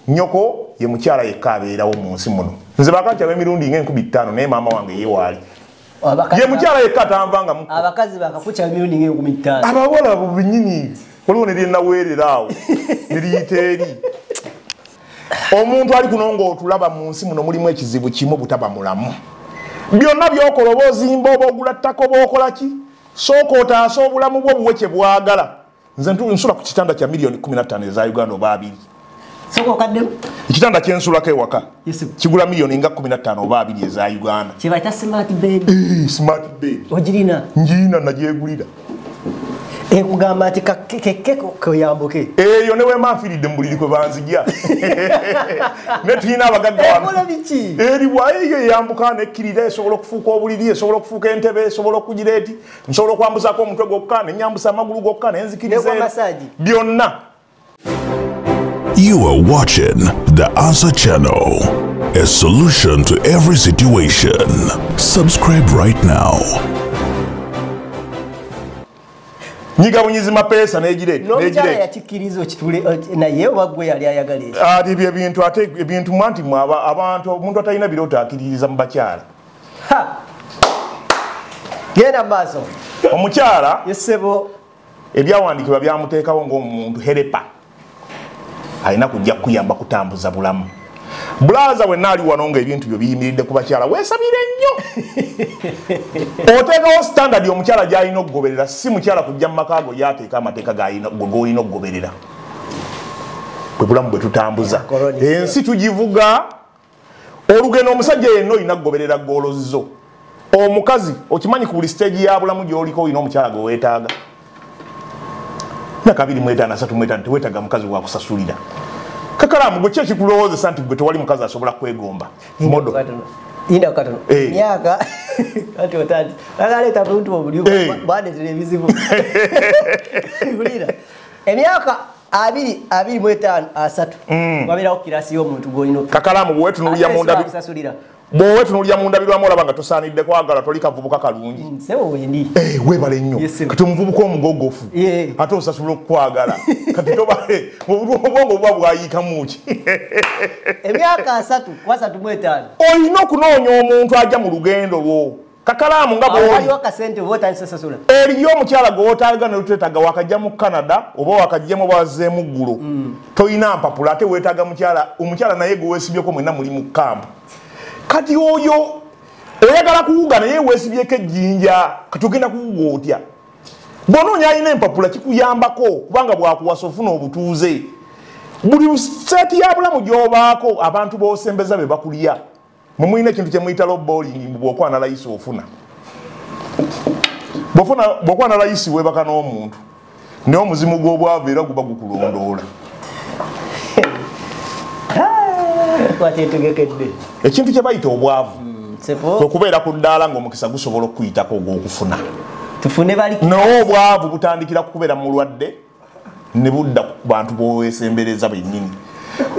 Nyoko ye mukyala yekka abeerawo mu nsi muno. Nze bakankyaba emirundi ng'enkumi ttaano, naye maama wange ye waali. Ye mukyala yekka atanvanga mu. Abakazi bakakukyaba emirundi ng'enkumi ttaano. Abawala abo binnyini waliwo ne lyenaweerera awo ne liyita eri. Omuntu ali kuno ng'otulaba mu nsi muno mulimu ekizibu kimu, butaba mulamu. Byonna by'okola, oba ozimba, oba ogula ttaka, oba okola ki, sooka otaasa obulamu bwo buwe kye bwagala. Nze nsula ku kitanda kya miliyoni 15 eza Uganda oba 20. Sooka okaddemu. Ekitanda kye nsulako ewaka kigula miliyoni nga 15 oba 20 eza Uganda. Kye bayita smart bed. Smart bed. Ogirina? Ngirina, nagyegulira. Ekugamba nti keke koyambuke. Eyo ne wemba nfiiridde mu buliri kwe banzigya. Ne tulina abagagga wano. Ekola biki? Eriwa eyo eyambuka nekkirira, esobola okufuuka obuliri, esobola okufuuka entebe, esobola okugira eti, nsobola okwambusaako omutwe gwokka, ne nyambusa amagulu gokka, ne nzikiriza Nekwa massage. Byonna. You are watching the Answer Channel, a solution to every situation. Subscribe right now. Nyiga bunyizi mapeesa n'egire. N'omukyala N'egire. yakikkiriza okitule naye oba gwe yali ayagala ekyo? Ati ebyo ebintu, ate ebintu mwanti mwe abantu, omuntu atalina birooto akkiririza mu bakyala. Ha! Genda mu maaso. Omukyala, Yes, ssebo. ebyawandiikibwa byamuteekawo ng'omuntu helper. Alina kujja kukuyamba kutambuza bulamu. Bulaza wenna ali wano ng'ebintu byo biyimiridde ku bakyala, weesabire nnyo. Oteekawo standard omukyala gy'alina okugoberera, si mukyala kujja mu maka go y'ateeka amateeka g'olina okugoberera. Bwe bulamu bwe tutambuza. Corona. Ensi tugivuga olugendo, omusajja yenna olina kugoberera goals zo. Omukazi okimanyi ku buli stage ya bulamu gy'oliko olina omukyala gwe weetaaga. Myaka abiri mu etaano, asatu mu etaano, teweetaaga mukazi wakusasulira. Kakalamu gwe ki ekikulowoozesa nti gwe tewali mukazi asobola kwegomba? Model. Yinda katono. Myaka kati otandi. Bagaleeta buntu obuli bwandeetera ebizibu. Wulira. Emyaka abiri, abiri mu etaano, asatu. Wabeerawo kirasi y'omuntu gw'olina okufa. Kakalamu bw'owetunuulira Ate mu ndabi- kusasulira. Bw'owetunuulira mu ndabirwamu olaba nga tosaanidde kwagala, toli kavubuka kalungi. Ssebo wendi. Weebale nnyo. Yes, sir. Kati omuvubuka omugogofu. Ate osasula okukwagala. Kati obwongo buba bwayiikamu ki? Emyaka asatu ku asatu mu etaano. Olina okunoonya omuntu ajja mu lugendo lwo. Kakalaamu nga Awo bw'oli. waliwo akasente oba otandise sasula. Eriyo omukyala gw'otaaga ne luteetaaga wakajja mu Canada oba wakajjamu oba wazzeemu ggulo. Toyina mpapula ate weetaaga mukyala, omukyala naye gwe weesibyeko mwenna muli mu kampu. Kati oyo oyagala kuwuga naye weesibyeko ejjinja, kati ogenda kuwuga otya? Bw'onoonya alina empapula kikuyambako kubanga bw'akuwasa ofuna obutuuze. Buli seeti ya bulamu gy'obaako abantu b'osembeza be bakulya. Mwe mulina ekintu kye muyita lowballing, mbu bw'okwana layisi ofuna. Bw'okwana layisi weebaka n'omuntu, naye omuzimu gw'obwavu era guba gukulondoola. Kwateetegekedde. Ekintu kye bayita obwavu. Sebo. Kwe kubeera ku ddaala ng'omukisa gusobola okukuyitako ogw'okufuna. Tufune bali Naye obwavu butandikira ku kubeera mulwadde ne budda ku bantu b'oweesembereza bennyini.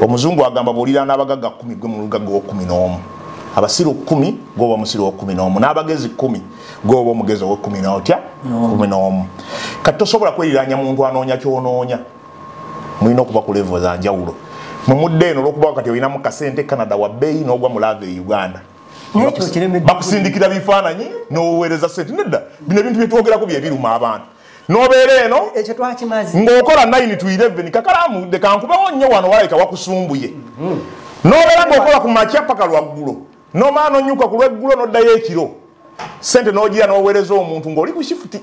Omuzungu agamba bw'oliraana abagagga 10 gwe mulugagga ow'ekkumi n'omu. Abasiru 10 gw'oba omusiru ow'ekkumi n'omu, n'abagezi 10 gw'oba omugezi ow'ekkumi n'otya? Kkumi n'omu. Kati tosobola kweriraanya muntu anoonya ky'onoonya. Mulina okuba ku level za njawulo. Mwe mudde eno olw'okuba kati olinamu kasente Canada wa bbeeyi n'ogwa mu love e Uganda. Naye ekyo kiremedde. Bakusindikira bifaananyi n'oweereza ssente. Nedda, bino ebintu bye twogerako bye biruma abantu. N'obeera eno, Ekyo twakimaze. ng'okola 9 to 11, kakalaamu leka nkubewo nnyo wano walabika wakusumbuye. N'obeera ng'okola ku makya paka lwaggulo. N'omala n'onnyuka ku lweggulo n'oddayo ekiro. Ssente n'ogira n'oweereza omuntu ng'oli ku shifuti.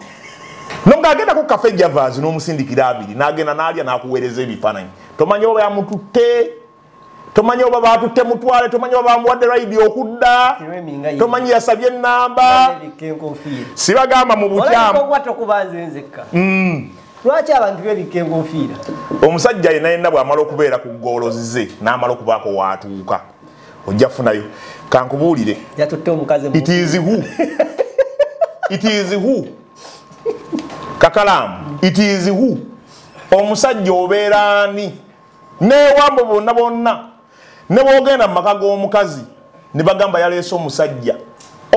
N'ogenda ku Cafe Javas n'omusindikira abiri, n'agenda n'alya n'akuweereza ebifaananyi. Tomanyi oba yamututte, tomanyi oba baatutte mutwale, tomanyi oba bamuwadde ride okudda, Kiremi nga ye. tomanyi yasabye ennamba. Balabika enkofiira. Sibagamba mu bukyamu. Olabika okukwata okuba nze nzekka. Lwaki abantu beebikka enkofiira? Omusajja yenna yenna bw'amala okubeera ku goals ze n'amala okubaako waatuuka, ojja kufunayo. Kankubuulire. Yatutte omukazi mu It is who? It is who? Kakalaamu. It is who? Omusajja obeera ani? N'ewambo bonna bonna. Ne bw'ogenda mu maka g'omukazi ne bagamba yaleese omusajja.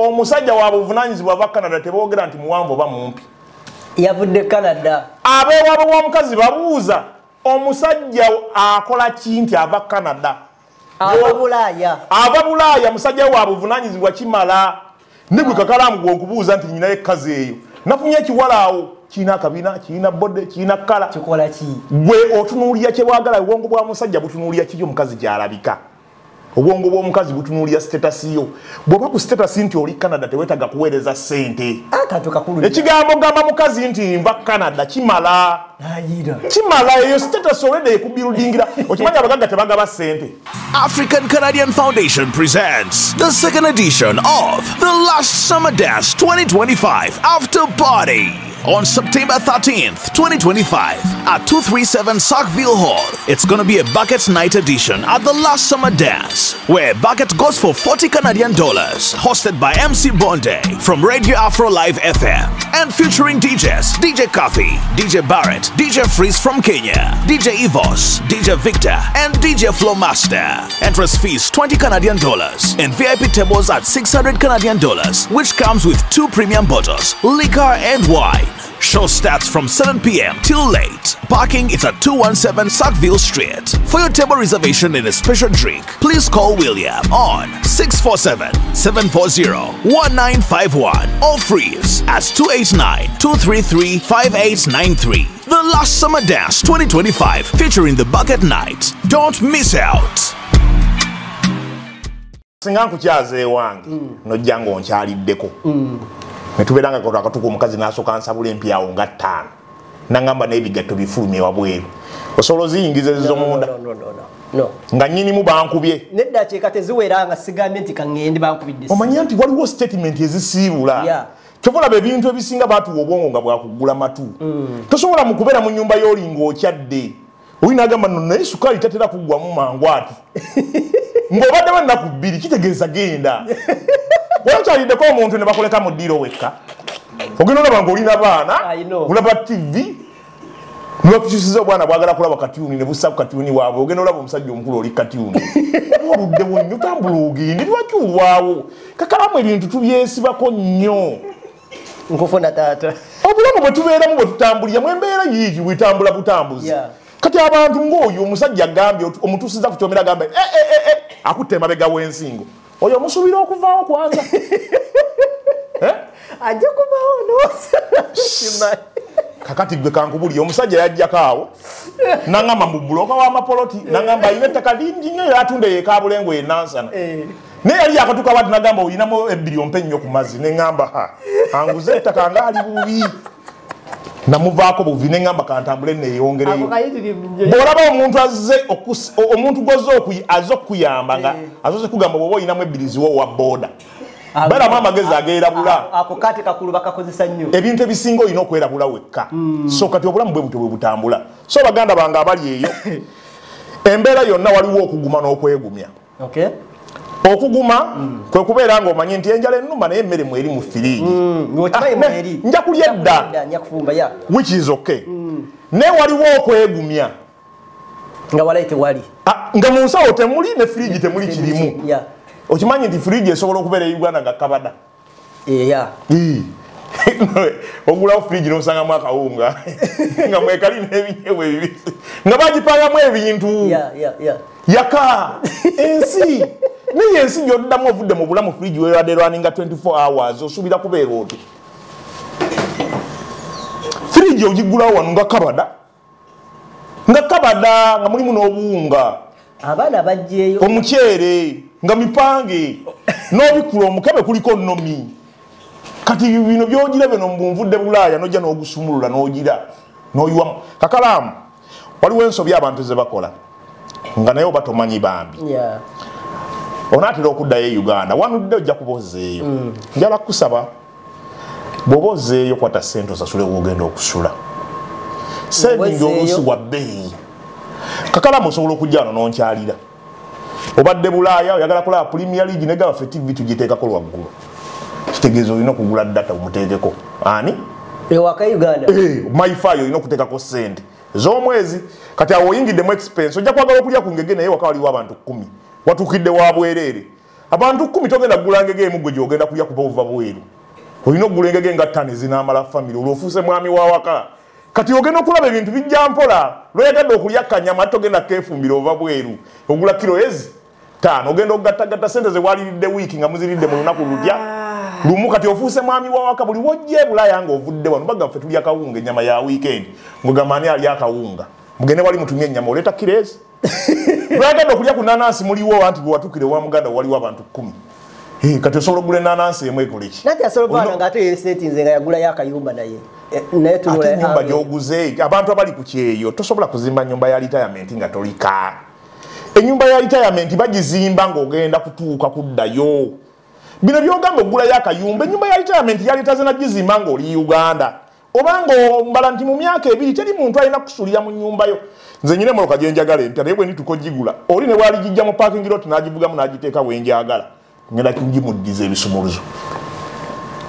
Omusajja wa buvunaanyizibwa ava Canada, teboogera nti muwanvu oba mumpi. Yavudde Canada. Abeewaabwe w'omukazi babuuza. Omusajja akola ki nti ava Canada, ava Bulaaya. Ava Bulaaya, musajja wa buvunanyizibwa kimala. Nigwe Kakalamu gwokubuuza nti nyinayo ekkazi eyo, nafunye ekiwala awo, kirina akabina, kirina body, kirina colour. Kikola ki? Gwe otunuulira kyewagala. Obwongo bwa musajja butunuulira kiri omukazi gyalabika. Obwongo bw'omukazi butunuulira status yo. Bw'oba ku status nti oli Canada, teweetaga kuweereza ssente. Akantu kakulu. Ekigambo gamba mukazi nti nva Canada kimala. Ayira. Kimala, eyo status already ekubuildingira. Okimanyi abagagga tebagaba ssente. African Canadian Foundation presents the second edition of the Last Summer Dance 2025 After Party on September 13th, 2025 at 237 Sackville Hall. It's gonna be a bucket night edition at the Last Summer Dance, where bucket goes for 40 Canadian dollars, hosted by MC Bonde from Radio Afro Live FM and featuring DJs DJ Coffee, DJ Barrett, DJ Freeze from Kenya, DJ Evos, DJ Victor, and DJ Flowmaster. Entrance fees 20 Canadian dollars and VIP tables at 600 Canadian dollars, which comes with two premium bottles, liquor and wine. Show starts from 7 p.m. till late. Parking is at 217 Sackville Street. For your table reservation and a special drink, please call William on 647-740-1951 or Freeze at 289-233-5893. The Last Summer Dance 2025 featuring the Bucket Night. Don't miss out. Singa nkukyaza ewange, nojja ng'onkyaliddeko, netubeera nga akatuka, omukazi n'asooka nsabula empyawo nga ttaano, nangamba n'ebigatto bifulumye wabweru, osobola oziyingiza ezizo munda? No, no, no, no. Nga nnyinimu bankubye. Neddakiika teziwera nga sigambye nti kaŋŋende, bankubidde. Omanye nti waliwo statement ezisiibula. Kyova olaba ebintu ebisinga baatuwa obwongo nga bwakugula matu. Tosobola mu kubeera mu nnyumba y'oli ng'okyadde, oli n'agamba nno naye sukaali tatera kuggwamu mangu ati ng'obaddewo ennaku 2, kitegeeza genda. Wakyaliddeko omuntu ne bakuleka mu ddiiro wekka, ogenda olaba ng'olina baana, I know. olaba TV, nibakukyusiza obwana bwagala kulaba katyuni ne bussa ku katyuni waabwe. Ogenda olaba omusajja omukulu oli katyuni, oluddewo nnyo, tambula ogende, lwaki olwawo? Kakalamu, ebintu tubyesibako nnyo. Nkufuna taata. Obulamu bwe tubeeramu, bwe tutambuliramu, embeera yiigi bwetambula butambuzi. Kati abantu ng'oyo omusajja agambye omutuusiza ku kyomera, agambye eh, eh, eh, eh, akutte emabega w'ensingo, oyo omusuubira okuvaawo kwanza? Eh? Ajja kubaawo ndowooza. Kakati gwe kankubulye, omusajja yajjako awo nangamba mu buloka w'amapoloti, nangamba ayina ettaka lingi nnyo yatunda yekabulengo enansana. Naye yali yakatuka bati nagamba oyinamu ebbiri ompe nnyo ku mazzi, neŋŋamba ha anguze ettaka ngaali bubi, namuvaako buvi, neŋŋamba kantambule neeyongereyo. Ako kayitirivu nnyo. Bw'olaba omuntu azze omuntu gw'ozze azze okukuyamba nga azoze kugamba bw'oba oyinamu ebbiri ziwo wa booda, beeramu amagezi ageerabula. Ako kati kakulu bakakozesa nnyo. Ebintu ebisinga olina okwerabula wekka. So kati obulamu bwe butyo bwe butambula. So baganda bange abali eyo, embeera yonna waliwo okuguma n'okwegumya. Okuguma kwe kubeera ng'omanyi nti enjala ennuma naye emmere mweri mu firiigi. Ng'okimanyi Ah, mweri. nja kulya dda. Nja kufumba, ya. Which is okay. Naye waliwo okwegumya nga walayi tewali. Ah, nga mu nsawo temuli, ne firiigi temuli kirimu. Okimanyi nti firiigi esobola okubeera e Uganda nga kabada? Yeah. Ii. Ogulawo firiigi n'osangamu akawunga nga mwekali n'ebinyeebwa ebibisi nga bagipangamu ebintu. Yaka ensi naye ensi gy'oddamu ovudde mu bulamu, firiigi weebadde runninga 24 hours, osuubira kubeera oti firiigi ogiggulawo wano nga kabada, nga kabada nga mulimu n'obuwunga. Abaana bajjeeyo. Omuceere nga mipange, n'obikula omukebe kuliko nnomi. Kati bino by'ogira bino mbunvudde Bulaaya, n'ojja n'ogusumulula n'ogira n'oyiwamu. Kakalaamu, waliwo ensobi abantu ze bakola nga naye oba tomanyi bambi. Onaatera okuddayo e Uganda, wanudde ojja kuba ozzeeyo. Njala kusaba bw'oba ozzeeyo, kwata ssente osasule w'ogenda okusula. Saving Ozzeeyo. oluusi wa bbeeyi. Kakalamu, osobola okujja wano n'onkyalira, obadde Bulaaya, oyagala kulaba Premier League, ne gaba ffe TV tugiteekako lwaggulu, kitegeeza olina okugula data omuteekeko ani ewaka Uganda. Eh, MiFi olina okuteekako ssente ez'omwezi. Kati awo oyingiddemu expense. Ojja kwagala okulya ku ngege, naye waka waliwo abantu 10, watuukidde wa bwereere abantu 10, togenda kugula ngege emu gwe gyogenda kulya kuba ova bweru. Olina okugula engege nga ttaano ezinaamala famire, olwo ofuuse mwami wa waka. Kati ogenda okulaba ebintu bijja mpola. Lwoyagadde okulya kanyama togenda keefumbira ova bweru. Ogula kilo ezi 5 ogenda okugattagatta sente ze waliridde wiiki nga muziridde mu lunaku lutya. Lumu kati ofuuse mwami wa waka buli wojja e Bulaaya ng'ovudde wano bagamba ffe tulya kawunga ennyama ya weekend. Ng'ogamba ani alya akawunga? Mugende wali mutumye ennyama oleeta kilo ezi. Lwoyagadde okulya ku nanansi muliwo anti gwe watuukire wa muganda waliwo abantu 10. Kati osobola okugula enanansi emu ekole ki? Nati asobola okuba ng'ate yeeseetinze nga yagulayo akayumba naye. Ate ennyumba gy'oguze abantu abali ku kyeyo tosobola kuzimba nnyumba ya retirement nga tolika. Ennyumba ya retirement bagizimba ng'ogenda kutuuka kuddayo. Bino by'ogamba okugulayo akayumba ennyumba ya retirement yalitaze nagizimba ng'oli Uganda. Obanga ombala nti mu myaka 2 teri muntu alina kusulira mu nnyumba yo. Nze nyina emmotoka gye njagala empya naye bwe ndituuka ogigula oli ne bw'aligijja mu parking lot n'agivugamu n'agiteeka we njagala. Ngenda kugimuddiza ebisumuluzo.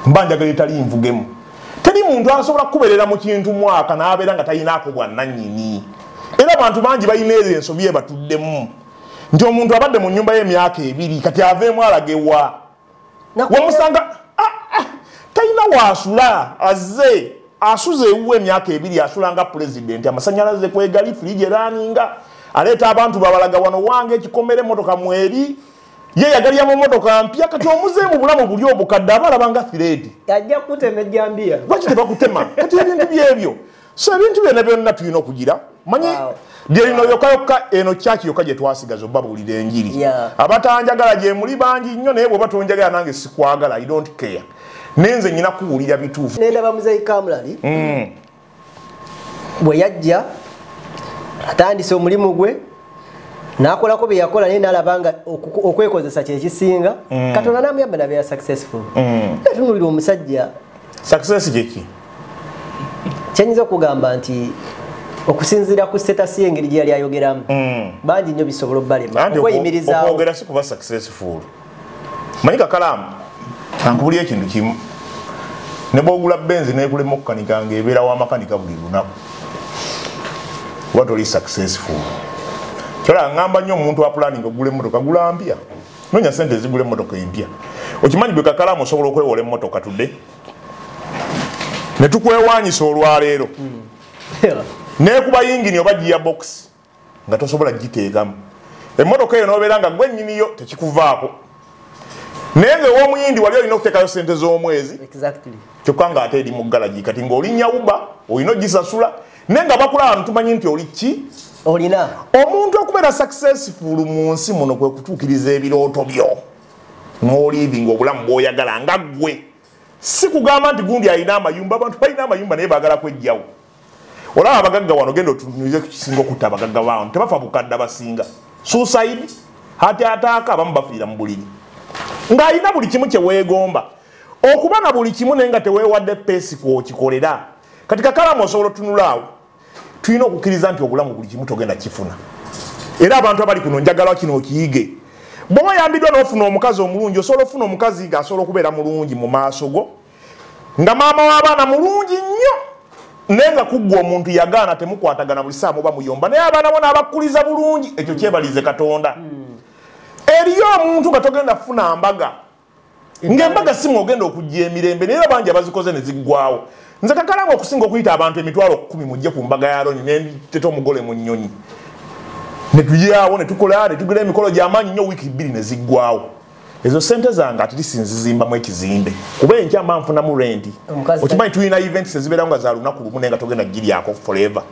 Mba njagala etali nvugemu. Teri muntu asobola kubeerera mu kintu mwaka n'abeera nga talinaako bwannannyini. Era abantu bangi balina ezo ensobi ebatuddemu. Nti omuntu abadde mu nnyumba y'emyaka 2 kati aveemu alagewa. Wamusanga talina waasula azze asuze ewuwe emyaka 2 asula nga pulezidenti amasannyalaze kwegali fridge eraninga aleeta abantu babalaga wano wange ekikomera emmotoka mweri. Ye yagalya mu motoka mpya kati omuzeemu bulamu buli obukadde abalaba nga thread. Ajja kutema ejjambiya. Lwaki tebakutema? Kati ebintu byebyo. So ebintu byonna byonna tulina okugira. Manyi lyerino yokka yokka eno church yokka gye twasigaza obabuulira enjiri. Abatanjagala gye muli bangi nnyo naye bw'oba tonjagala nange sikwagala, I don't care. Nenze nnyina kuwulira bituufu. Nendaba Muzeeyi Kamulali. Bwe yajja atandise omulimu gwe nakolako bye yakola naye n'alaba nga okwekozesa kye kisinga. Katonda n'amuyamba n'abeera successful. Tunuulira omusajja. Success gye ki? Kyenyinza okugamba nti okusinziira ku status ye engeri gye yali ayogeramu bangi nnyo bisobola obbalema okweyimirizaawo. Okwogera si kuba successful. Manyi kakalaamu ankubulira ekintu kimu. Ne bw'ogula Benz n'ekulema okukanika ng'ebeera wa makanika buli lunaku. Oba toli successful. Kyola ngamba nnyo omuntu apulaninga ogula emmotoka gula mpya. Noonya ssente ezigula emmotoka empya. Okimanyi gwe kakalaamu osobola okwewola emmotoka tudde. Ne tukwewaanyisa olwaleero. Neekuba yingini oba gear box nga tosobola giteekamu. Emmotoka eyo n'obeera nga gwe nnyiniyo tekikuvaako. Naye ng'ow'omuyindi wali olina okuteekayo ssente z'omwezi. Kyokka ng'ate eri mu ggalagi kati ng'olinnya Uber olina ogisasula naye nga bakulaba tumanyi nti oli ki? Olina. Omuntu okubeera successful mu nsi muno kwe kutuukiriza ebirooto byo. N'olivinga obulamu bw'oyagala nga ggwe. Si kugamba nti gundi alina amayumba, abantu balina amayumba naye baagala kwejjawo. Olaba abagagga wano genda otunuulize ku kisinga okutta abagagga baano tebafa bukadde abasinga. Suicide, heart attack, abamu bafiira mu buliri. Ng'alina buli kimu kye weegomba. Okuba na buli kimu naye nga teweewadde peesi kw'okikolera. Kati kakalaamu osobola otunula awo. Tulina okukkiriza nti obulamu buli kimu togenda kifuna. Era abantu abali kuno njagala kino okiyige. Bw'oba oyambiddwa n'ofuna omukazi omulungi, osobola ofuna omukazi ng'asobola okubeera mulungi mu maaso go. Nga maama w'abaana mulungi nnyo. Naye nga kuggwa omuntu yagaana temukwatagana buli ssaawa muba muyomba. Naye abaana bo n'abakuliza bulungi, ekyo kyebalize Katonda. Eriyo omuntu nga togenda kufuna mbaga. Ng'embaga si mw'ogenda okujja emirembe, naye bangi abazikoze ne ziggwawo. Nze kakalaamu okusinga okuyita abantu 10,000 mujje ku mbaga ya Aroni ne nteta omugole mu nnyonyi. Ne tuyaawo ne tukola ne tugula emikolo gy'amaanyi nnyo wiiki 2 ne ziggwawo. Ezo ssente zange ate sinzizimbamu ekizimbe. Kuba enkya mba nfunamu renti. Okimanyi tulina events ezibeerawo nga za lunaku lumu naye nga togenda giryako forever.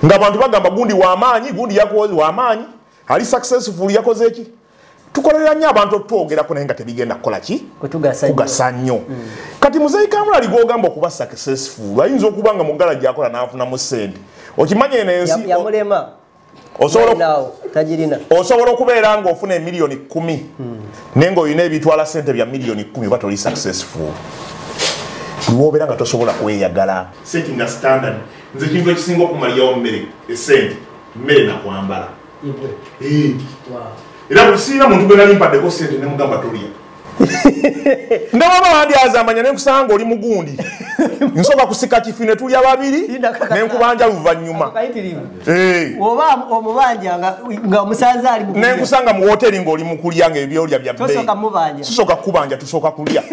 Ng'abantu bagamba gundi w'amaanyi, gundi yakoze w'amaanyi, ali successful yakoze ki? Tukolerera nnyo abantu otwogerako naye nga tebigenda kukola ki? Kugasa nnyo. Kati Muzeeyi Kamulali gw'ogamba okuba successful ayinza okuba nga mu ggala gy'akola n'afunamu ssente. Okimanyi eno ensi yamulema. Osobola okubeera ng'ofuna emiliyoni 10 naye ng'olina ebitwala ssente bya miliyoni 10 oba toli successful. Lw'obeera nga tosobola kweyagala. Setting a standard. Nze kintu ekisinga okumalirawo mmere essente mmere na kwambala. Era buli sirina muntu gwe nali mpaddeko ssente ne mugamba tolya. Ndaba wandi azamanya ne nkusanga oli mugundi. Nsooka kusika kifi ne tulya babiri ne nkubanja luvannyuma. Oba omubanja nga omusanze ali mu kulya. Ne nkusanga mu hoteri ng'oli mu kulya ng'ebyolya bya bbeeyi. Tosooka mubanja. Sisooka kubanja, tusooka kulya.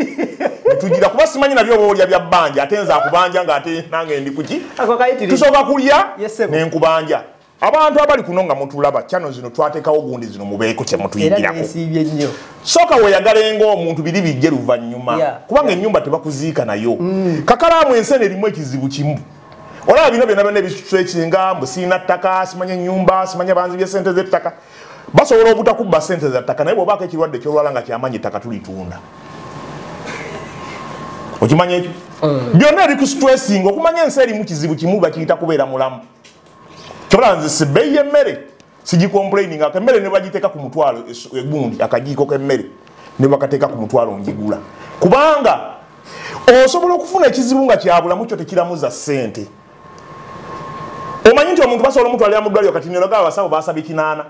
Tugira kuba simanyi nabyo oba olya bya bbanja, ate nze akubanja ng'ate nange ndi kuki. Tusooka kulya ne nkubanja. Abantu abali kuno nga mutulaba channel zino twateekawo gundi zino mubeeko kye mutuyigirako. Sooka weeyagale ng'omuntu biri bijje luvannyuma. Kubanga ennyumba tebakuziika nayo. Kakalaamu ensi eno erimu ekizibu kimu. Olaba bino byonna byonna ebistretchinga, mbu sirina ttaka, simanya ennyumba, simanya banzibye ssente z'ettaka. Basobola obutakubba ssente za ttaka, naye bw'obaako ekirwadde ky'olwala nga kyamaanyi ettaka tulitunda. Okimanya ekyo? Byonna ebikustressinga okumanya ensi erimu kizibu kimu bakiyita kubeera mulamu. Kyobula nze si bbeeyi y'emmere sigicomplaininga, emmere ne bagiteeka ku mutwalo egundi akajiiko k'emmere ne bakateeka ku mutwalo njigula. Kubanga osobola okufuna ekizibu nga kya bulamu kyo tekiramuza ssente. Omanyi nti omuntu basobola omutwalira mu ddwaliro kati neraga abasawo basabye 8.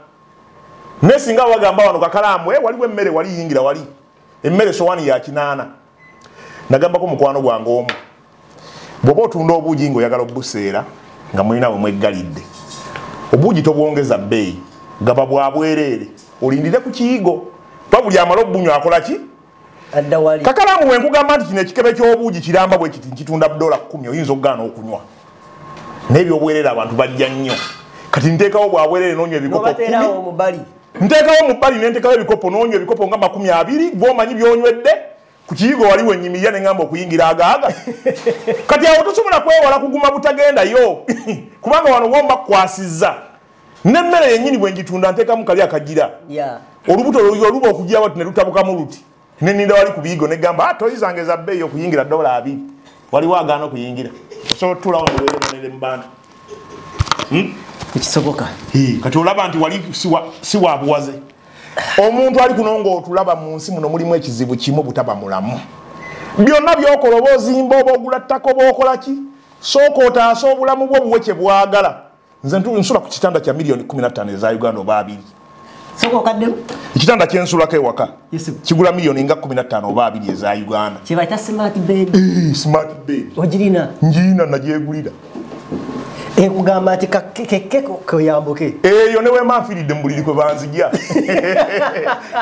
Naye singa bagamba wano kakalaamu waliwo emmere wali yingira wali emmere sowaani ya 8. Nagambako mukwano gwange omu, bw'oba otunda obuugi ng'oyagala obuseera nga mulina we mweggalidde, obuugi tobwongeza bbeeyi, gaba bwa bwereere, olindire ku kiyigo. Kuba buli amala obunywa akola ki? Kakalaamu we nkugamba nti kino ekikebe ky'obuugi kiramba bwe kiti nkitunda $10, oyinza okugaana okunywa. Naye ebyobwereere abantu bajja nnyo. Kati nteekawo bwa bwereere n'onywa ebikopo 10. Nteekawo mu bbali ne nteekawo ebikopo n'onywa ebikopo nga 20, gw'omanyi by'onywedde. Ku kiyigo wali wenyimirira ne ŋŋamba okuyingira agaaga. Kati awo tosobola kwewala kuguma butagendayo. Kubanga wano womba kukwasizza. N'emmere yennyini bwe ngitunda nteekamu kali akagira. Olubuto oluba okugira wati ne lutabukamu luti. Ne nninda wali ku biyigo ne ŋŋamba, toyi zange za bbeeyi okuyingira $20. Waliwo agaana okuyingira. Osobola otuulawo n'obeera mu bantu. Tekisoboka. Kati olaba nti wali si wa buwaze. Omuntu ali kuno ng'otulaba mu nsi muno mulimu ekizibu kimu butaba mulamu. Byonna by'okola oba ozimba oba ogula ttaka oba okola ki, sooka otaase obulamu bwo buwe kye bwagala. Nze nsula ku kitanda kya miliyoni 15 eza Uganda oba 2. Sooka okaddemu? Ekitanda kye nsulako ewaka kigula miliyoni nga 15 oba 2 eza Uganda. Kye bayita smart bed. Smart bed. Ogirina? Ngirina, nagyegulira. Ekugamba nti keke koyambuke. Eyo ne wema nfiiridde mu buliri kwe banzigya.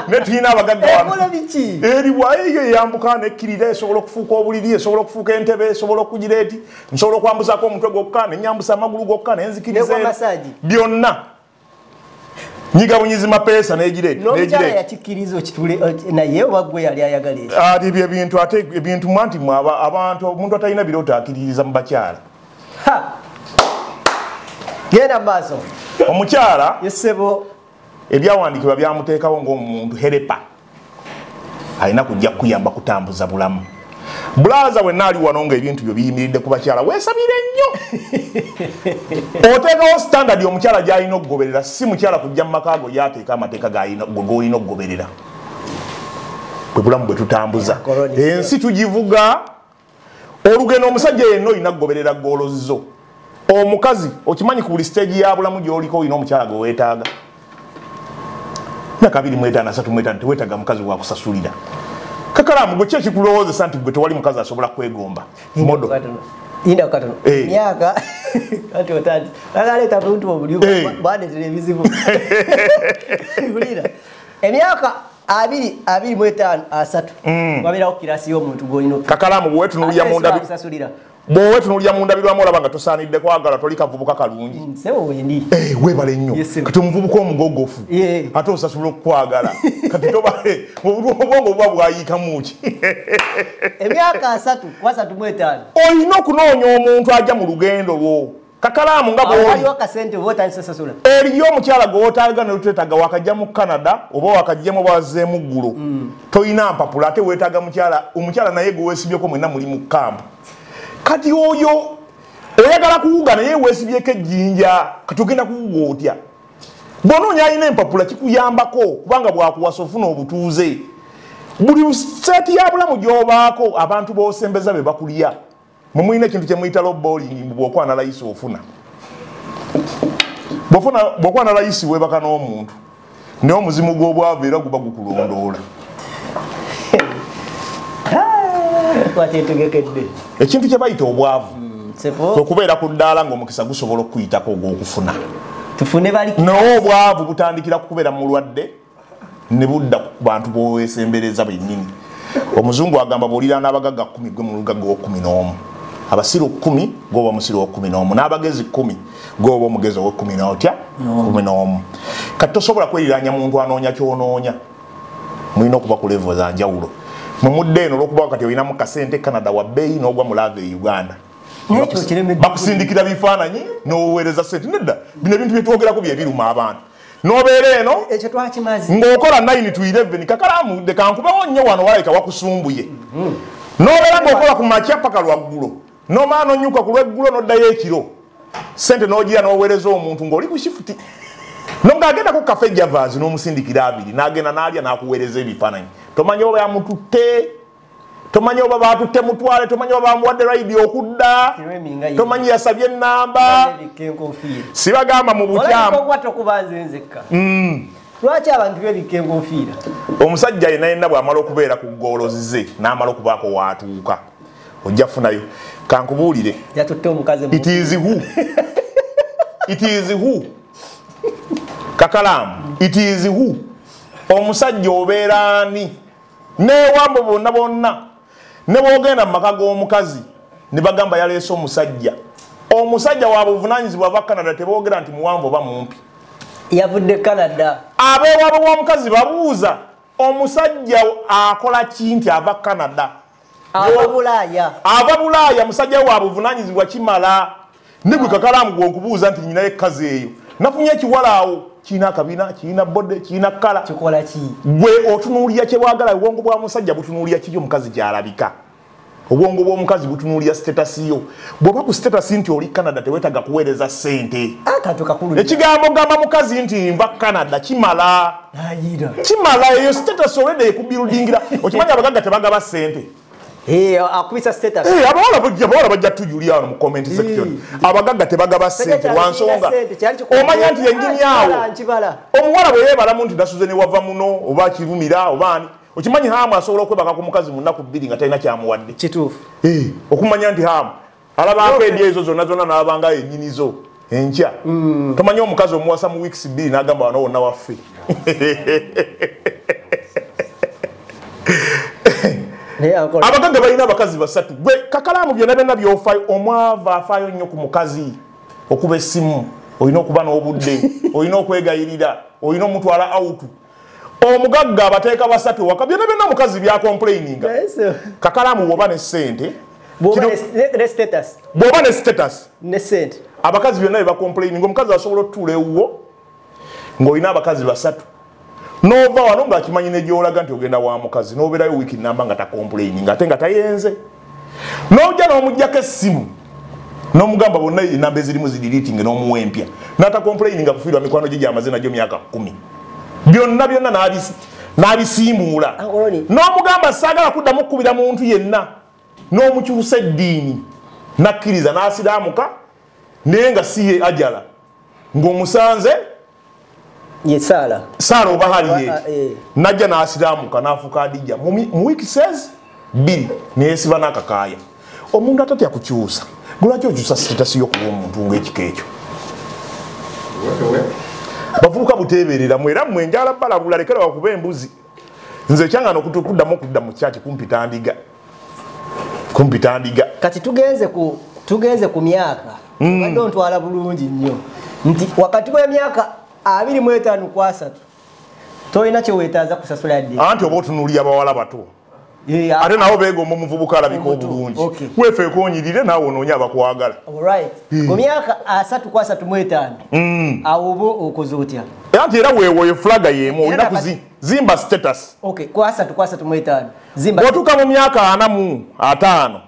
Ne tulina abagagga wano. Ekola biki? Eriwa eyo eyambuka nekkirira, esobola okufuuka obuliri, esobola okufuuka entebe, esobola okugira eti, nsobola okwambusaako omutwe gwokka, ne nnyambusa amagulu gokka, ne nzikiriza byonna. Nyiga bunyizi mapeesa n'egira eti. N'omukyala yakikkiriza okitule naye oba gwe yali ayagala ekyo? Ati ebyo ebintu ate ebintu mwanti mwe abantu omuntu atalina birooto akkiririza mu bakyala. Genda maaso. Omukyala yesebo ebyawandiikibwa byamuteekawo ng'omuntu herepa alina kujja kuyamba kutambuza bulamu. Bulaza wenna ali wano ng'ebintu byo biyimiridde ku bakyala weesabire nnyo. Oteekawo standard omukyala gy'alina okugoberera, si mukyala kujja mu maka go y'ateeka amateeka g'olina okugoberera. Bwe bulamu bwe tutambuza. Ensi tugivuga olugendo omusajja yenna olina kugoberera goolo zo. Omukazi okimanyi ku buli stage ya bulamu gy'oliko olina omukyala gwe weetaaga. Myaka 25, 35 teweetaaga mukazi wakusasulira. Kakalaamu gwe ki ekikulowoozesa nti gwe tewali mukazi asobola kwegomba? Modo. Yinda katono. Myaka kati otandi. Bagaleeta buntu obuli bwandeetera ebizibu. Wulira. Emyaka 20, 25, 30. Wabeerawo kirasi y'omuntu gw'olina. Kakalaamu bwe weetunuulira munda bw'owetunuulira mu ndabirwamu olaba nga tosaanidde kwagala, toli kavubuka kalungi. Ssebo wendi. Weebale nnyo. Kati omuvubuka omugogofu ate osasula okukwagala. Kati obwongo buba bwayiikamu ki? Emyaka 30 ku 35. Olina okunoonya omuntu ajja mu lugendo lwo. Kakalaamu nga bw'oli. Waliwo akasente oba otandise sasula. Eriyo omukyala gw'otaaga ne luteetaaga wakajja mu Canada oba wakajjamu oba wazzeemu ggulo. Tolina mpapula ate weetaaga mukyala, omukyala naye gwe weesibyeko mwenna muli mu kampu. Kati oyo oyagala kuwuga naye weesibyeko ejjinja, kati ogenda kuwuga otya? Bw'onoonya alina empapula kikuyambako kubanga bw'akuwasa ofuna obutuuze. Buli seeti ya bulamu gy'obaako abantu b'osembeza be bakulya. Mwe mulina ekintu kye muyita lowballing, bw'okwana layisi ofuna. Bw'okwana layisi weebaka n'omuntu, naye omuzimu gw'obwavu era guba gukulondoola. Ekintu kye bayita obwavu okubeera ku ddaala ng'omukisa gusobola okukuyitako ogw'okufuna. Naye obwavu butandikira kukubeera mulwadde ne budda ku bantu b'oweesembereza bennyini. Omuzungu agamba bw'oliraana abagagga 10 gwe mulugagga 11. Abasiru 10 gwoba musiru 11 n'abagezi 10 gwoba omugezi ow'ekumi n'otya 11. Kati tosobola kweriranya muntu anoonya ky'onoonya. Mulina okuba ku level za njawulo. Mumudde eno olw'okuba kati olinamu kasente Canada wa bbeeyi n'ogwa mu love e Uganda. Bakusindikira bifaananyi n'oweereza sente. Nedda, bino ebintu bye twogerako bye biruma abantu. N'obeera eno ng'okola 9 to 11 kakalaamu kankubewo nnyo wano walabika wakusumbuye. N'obeera ng'okola ku makya paka lwaggulo. N'omala n'onnyuka ku lweggulo n'oddayo ekiro. Sente n'ogira n'oweereza omuntu ng'oli ku shifuti. N'ogenda ku Cafe Javas n'omusindikira 2 n'agenda n'alya n'akuweereza ebifaananyi. Tomanyi oba yamututte, tomanyi oba baatutte mutwale, tomanyi oba bamuwadde ride okudda, tomanyi yasabye ennamba. Sibagamba mu bukyamu. Lwaki abantu beebikka enkofiira? Omusajja yenna yenna bw'amala okubeera ku ggoolozi ze n'amala okubaako waatuuka ojja kufunayo. Kankubuulire. Yatutte omukazi. It is who. It is who. Kakalaamu. It is who. Omusajja obeera ani? N'ewambo bonna bonna. Ne bw'ogenda mu maka g'omukazi ne bagamba yaleese omusajja. Omusajja wa buvunaanyizibwa ava Canada teboogera nti muwanvu oba mumpi. Yavudde Canada. Abeewabo b'omukazi babuuza omusajja akola ki nti ava Canada. Ava Bulaaya. Ava Bulaaya musajja wa buvunaanyizibwa kimala. Ne gwe kakalaamu gw'okubuuza nti nnyinayo ekkazi eyo. Nafunye ekiwala awo kirina akabina, kirina bode, kirina kkala. Kikola ki? Gwe otunuulira kye waagala, obwongo bwa musajja butunuulira kiki omukazi gy'alabika. Obwongo bw'omukazi butunuulira status yo. Bw'oba ku status nti oli Canada teweetaaga kuweereza ssente. Akantu kakulu. Ekigambo gamba mukazi nti nva Canada kimala. Ayira. Kimala eyo status already ekubuildingira. Okimanyi abagagga tebagaba ssente. Akubisa status. Abawala bajja tujulia wano mu comment section. Abagagga tebagaba ssente lwa nsonga. Omanya nti yennyini awo. Omuwala bwe yeebalamu nti nasuze ne wava muno oba kirumira oba ani. Okimanyi Hamu asobola okwebaka ku mukazi mu nnaku 2 nga talina kyamuwadde. Kituufu. Okumanya nti Hamu alabako edi ezo zonna zonna n'abanga yennyini zo enkya. Tomanyi omukazi omuwasa mu weeks 2 n'agamba wano wonna waffe. Abagagga balina abakazi 3. Gwe kakalaamu byonna byonna by'ofaayo, omwavu afaayo nnyo ku mukazi. Okuba essimu, olina okuba n'obudde, olina okwegayirira, olina omutwala out. Omugagga abateeka 3 waka byonna byonna omukazi bya complaininga. Kakalaamu bw'oba ne ssente, bw'oba ne status ne ssente, abakazi byonna bye bacomplaininga. Omukazi asobola okutuula ewuwo ng'olina abakazi 3. N'ova wano ng'akimanyi ne gy'olaga nti ogenda wa mukazi, n'obeerayo wiiki namba nga tacomplaininga ate nga tayenze. N'ojja n'omuggyako essimu n'omugamba bonna enamba ezirimu zidiriitinge n'omuwa empya, n'atacomplaininga kufiirwa mikwano gye gy'amaze nagyo myaka 10. Byonna byonna n'abisiimuula. N'omugamba saagala kuddamu kukubira muntu yenna, n'omukyusa eddiini n'akkiriza n'asiraamuka naye nga si ye ajala ng'omusanze ye Sara. Sara oba Harriet. Najja n'asiraamuka n'afuuka Adija. Mu weeks 2 neyeesiba n'akakaaya. Omuntu atatya kukyusa. Lwaki okyusa status y'okuba omuntu ng'ekika ekyo? Bavubuka buteebereramu era mmwe njala balabula lekera bakuba embuzi. Nze ekyangana okuddamu okudda mu kyaki kumpita ndiga. Kumpita ndiga. Kati tugenze ku myaka. Obadde ontwala bulungi nnyo. Nti wakati w'emyaka 25 ku 30 tolina kye weetaaza kusasula ddi. Anti oba otunuulira bawala bato. Ate nabo beegomba omuvubuka alabika obulungi. Weefeeko onyirire naawe onoonye abakwagala. Alright. Ku myaka 30 ku 35 awo oba okoze otya? Anti era weewoyo flaga y'emu olina kuzimba status. Okay, ku 30 ku 35. Zimba. Bw'otuuka mu myaka 45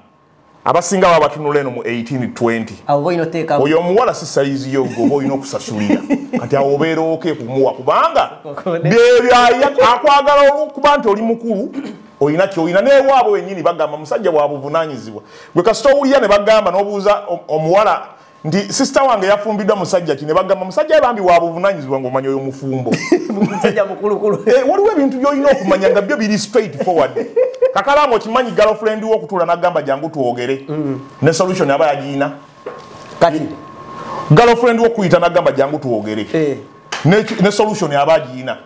abasinga baba batunula eno mu 18 20. Awo olina oteekamu. Oyo omuwala si sayizi yo gwe oba olina okusasulira. Kati awo obeera oke kumuwa kubanga byebyo akwagala olw'okuba nti oli mukulu olina ky'olina n'ewaabwe wennyini bagamba musajja wa buvunaanyizibwa. Gwe kasita owulira ne bagamba n'obuuza omuwala nti sister wange yafumbiddwa musajja ki ne bagamba musajja bambi wa buvunaanyizibwa ng'omanya oyo mufumbo. Musajja mukulukulu. Waliwo ebintu by'olina okumanya nga byo biri straight forward. Kakalaamu okimanyi girlfriend wo okutuula n'agamba jangu twogere. Ne solution aba yagiina. Kati girlfriend wo okuyita n'agamba jangu twogere. Ne solution aba agiina.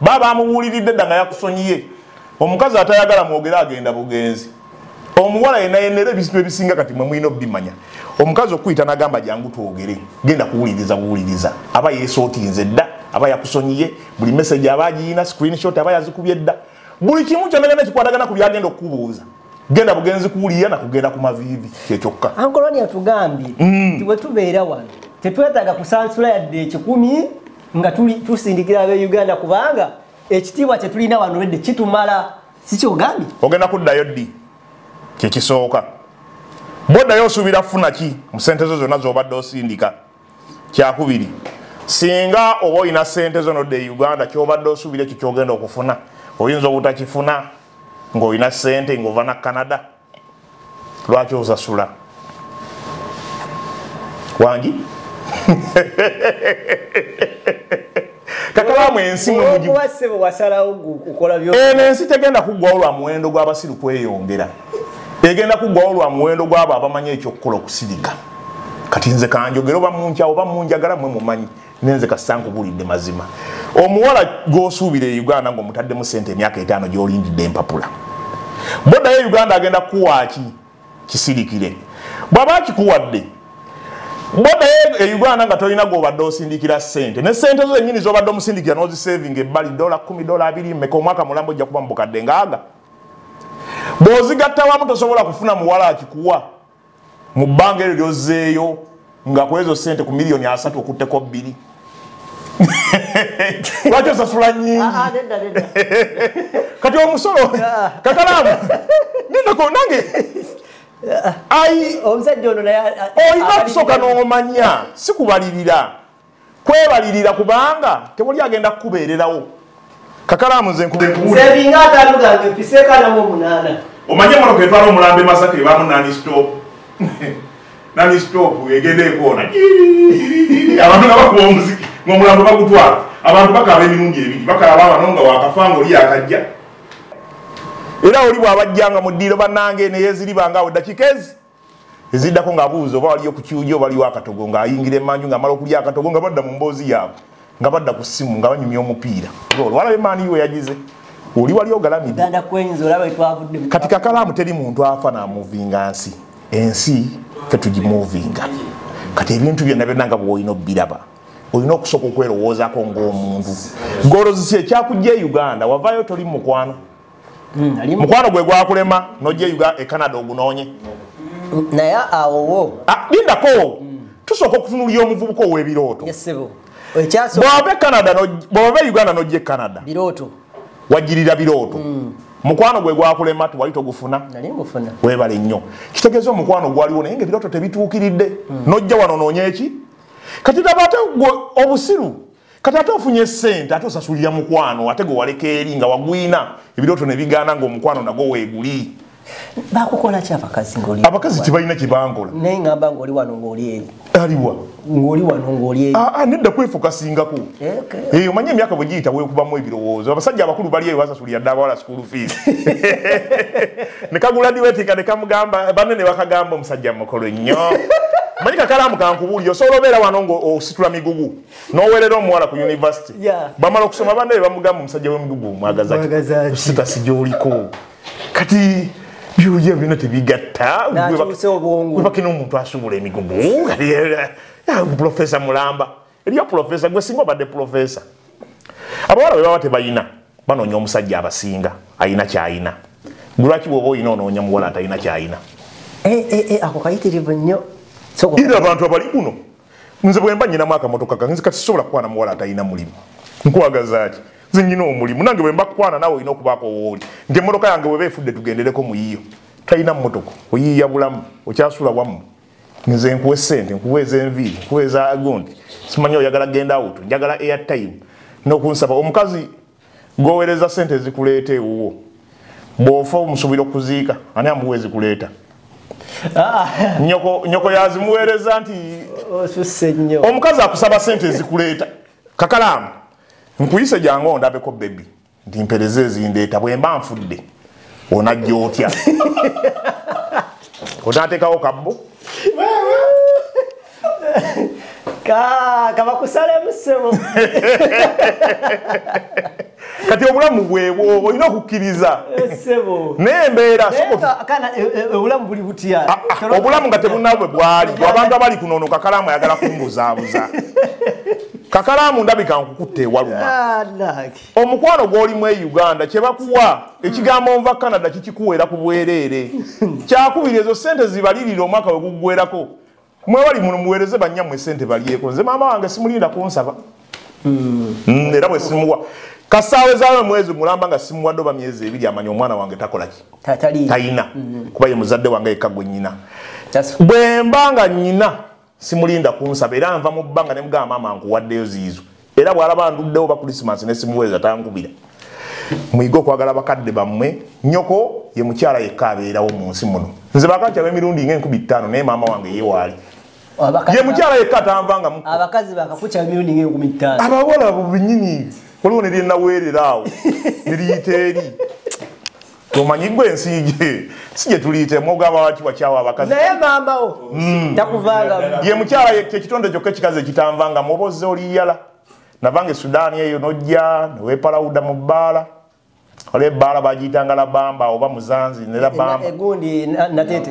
Baba amubuuliridde dda nga yakusonyiye. Omukazi atayagala mwogere agenda bugenzi. Omuwala yenna yenna era ebintu ebisinga kati mwe mulina obimanya. Omukazi okuyita n'agamba jangu twogere, genda kuwuliriza buwuliriza. Aba yeesootinze dda, aba yakusonyiye, buli message aba agiyina, screenshot aba yazikubye dda. Buli kimu kyonna kyonna kikwatagana ku byagenda okukubuuza. Genda bugenzi kuwulira na kugenda ku maviivi kyekyokka. Uncle Ronnie atugambye nti bwe tubeera wano tetwetaaga kusansula yadde 1,000 nga tusindikira ab'e Uganda kubanga ekitiibwa kye tulina wano wedde kitumala. Si kyogambye? Ogenda kuddayo ddi? Kyekisooka. Bw'oddayo osuubira kufuna ki mu ssente zo zonna z'obadde osindika? Kyakubiri, singa oba olina ssente zo n'odda e Uganda, ky'obadde osuubira ekyo ky'ogenda okufuna oyinza obutakifuna ng'olina ssente ng'ova na Canada. Lwaki osasula? Wangi? Kakalamu ensi mwe mugibu. Eno ensi tegenda kuggwawo lwa muwendo gw'abasiru kweyongera. Egenda kuggwawo lwa muwendo gw'abo abamanyi ekyokukola okusirika. Kati nze kanjogera oba munkyawa oba munjagala mwe mumanyi. Nenze kasita nkubulidde mazima. Omuwala gw'osuubira e Uganda ng'omutaddemu ssente emyaka 5 gy'olindidde empapula. Bw'oddayo e Uganda agenda kukuwa ki? Kisirikire. Bw'aba akikuwadde, bw'oddayo e Uganda nga tolina gw'obadde osindikira ssente, ne ssente zo zennyini z'obadde omusindikira n'ozisevinga ebbali $10, $20 mmeka omwaka mulambo ojja kuba mu bukadde ngaaga. Bw'ozigatta wamu tosobola kufuna muwala akikuwa mu bbanga eryo ly'ozzeeyo nga ku ezo ssente ku miliyoni 3 okutteko 2. Lwaki osasula nnyingi? Kati omusolo kakalaamu nindako nange omusajja ono naye olina okusooka n'omanya, si kubalirira, kwebalirira kubanga tewali agenda kukubeererawo. Kakalaamu nze nsevinga 5 gange mpiseeko 48. Omanye emmotoka etwala omulambo e Masaka ebaamu nani stop. Nani stop egenda ekoona. Abantu nga bakuba omuziki ng'omulambo bagutwala. Abantu bakaaba emirundi ebiri, bakaaba wano nga wakafa ng'oli akajja. Era oli bw'abajjanga mu ddiiro bannange ne yeeziribanga awo eddakiika ezi eziddako ng'abuuza oba waliyo ku kiwujo oba waliwo akatogo, ng'ayingira emmanju ng'amala okulya akatogo nga badda mu mboozi yaabwe, nga badda ku ssimu nga banyumya omupiira. Olwalaba emaani we yagize, oli wali ogalamidde. Kati kakalaamu teri muntu afa n'amuvinga nsi. Ensi ffe tugimuvinga. Kati ebintu byonna byonna nga bw'olina obbiraba, olina okusooka okwerowoozaako ng'omuntu. Golozi ki ekyakujja e Uganda? Wavaayo toli mukwano. Mukwano gwe gwakulema n'ojja e Canada ogunoonye. Naye awo wo. Lindako. Tusooka okutunuulira omuvubuka ow'ebirooto. Bw'ova e Uganda n'ojja e Canada. Birooto. Wajjirira birooto. Mukwano gwe gwakulema tewali togufuna. Weebale nnyo. Kitegeeza omukwano gwaliwo naye ng'ebirooto tebituukiridde. N'ojja wano onoonye eki? Kati laba ate obusiru. Kati ate ofunye ssente ate osasulira mukwano ate gwe waleka eri nga wagwina ebirooto ne bigaana ng'omukwano nagwo weeguli. Bakukola ki abakazi ng'oli? Abakazi tebalina kye bankola. Naye ngamba ng'oli wano ng'oli eri. Aliwa? Ng'oli wano ng'oli eri. Nedda kwefokasingako. Omanye emyaka bwe giyita weekubamu ebirowoozo. Abasajja abakulu bali eyo basasulira dda abawala school fees. Ne kaguladuwetinga ne kamugamba banne ne bakagamba omusajja mukolo nnyo. Manyi kakalaamu kankubuulire, osobola obeera wano ng'ositula migugu n'oweerera omuwala ku university. Bamala okusoma banne be bamugamba omusajja w'emigugu omwagaza ki? Kusitasi gy'oliko. Kati by'olya byonna tebigatta. Webake n'omuntu asubula emigugu. Pulofeesa mulamba. Eriyo pulofeesa gwe singa obadde pulofeesa. Abawala bwe baba tebalina banoonya omusajja abasinga alina ky'alina. Lwaki bw'oba olina onoonya muwala atalina ky'alina? Ako kayitirivu nnyo. Ira abantu abali kuno. Nze bwe mba nnyinamu akamotoka kange, nze kati sisobola kukwana muwala atalina mulimu. Nkwagaza ki? Nze nnyina omulimu. Nange bwe mba kukwana naawe olina okubaako wooli. Nti emmotoka yange bw'eba efudde tugendereko mu yiyo. Talina mmotoka, oyiiya bulamu, okyasula wammwe. Nze nkuwe ssente, nkuwe ez'enviiri, nkuwe eza gundi. Simanyi oyagala genda out, njagala airtime. N'okunsaba omukazi gw'oweereza ssente ezikuleeta ewuwo. Bw'ofa omusuubira okuziika, ani amuwa ezikuleeta? Nyoko yazimuweereza nti osusse nnyo. Omukazi akusaba ssente ezikuleeta. Kakalaamu, nkuyise jangu ondabeko baby nti mpereze ezindeeta bwe mba nfudde onajja otya? Onateekawo kabbo? Kabakusalemu ssebo. Kati obulamu bwebwo olina okukkiriza. Naye embeera obulamu buli butya? Obulamu nga tebunnabwe bwali. Abantu abali kuno Kakalaamu ayagala kumbuzaabuza. Kakalaamu ndabika nkukutte ewaluma. Omukwano gw'olimu e Uganda kye bakuwa ekigambo nva Canada kikikuweera ku bwereere. Kyakubiri ezo ssente zibalirira omwaka we guggwerako. Mwewali muno muweereze bannyammwe ssente balyeko. Nze maama wange simulinda kunsaba. Era bwe simuwa. Kasaawe zaawe mwezi mulamba nga simuwadde oba myezi ebiri amanya omwana wange takola ki? Talina. Kuba ye muzadde wange yekka gwe nnyina. Bwe mba nga nnyina simulinda kunsaba era nva mu bbanga ne mugamba maama nkuwaddeyo ziizo. Era bw'alaba nduddewo ba Christmas ne simuweereza tankubira. Muyige okwagala bakadde bammwe. Nnyoko ye mukyala yekka abeerawo mu nsi muno. Nze bakankyaba emirundi ng'enkumi ttaano naye maama wange ye waali. Ye mukyala yekka tanvanga mu. Abakazi bakakukyaba emirundi ng'enkumi ttaano. Abawala abo binnyini. Waliwo ne lyenaweerera awo ne liyita eri. Tomanyi gwe ensi gye si gye tuliyitemu ogamba lwaki wakyawa abakazi. Naye maama wo takuvangamu. Ye mukyala ekitonde kyokka ekikazi ekitanvangamu oba ozze oliyala. Navanga e Sudan eyo n'ojja ne weepalawuda mu bbaala. Waliwo ebbaala bagiyitanga Labamba oba Muzanzi ne Labamba. Egundi Natete.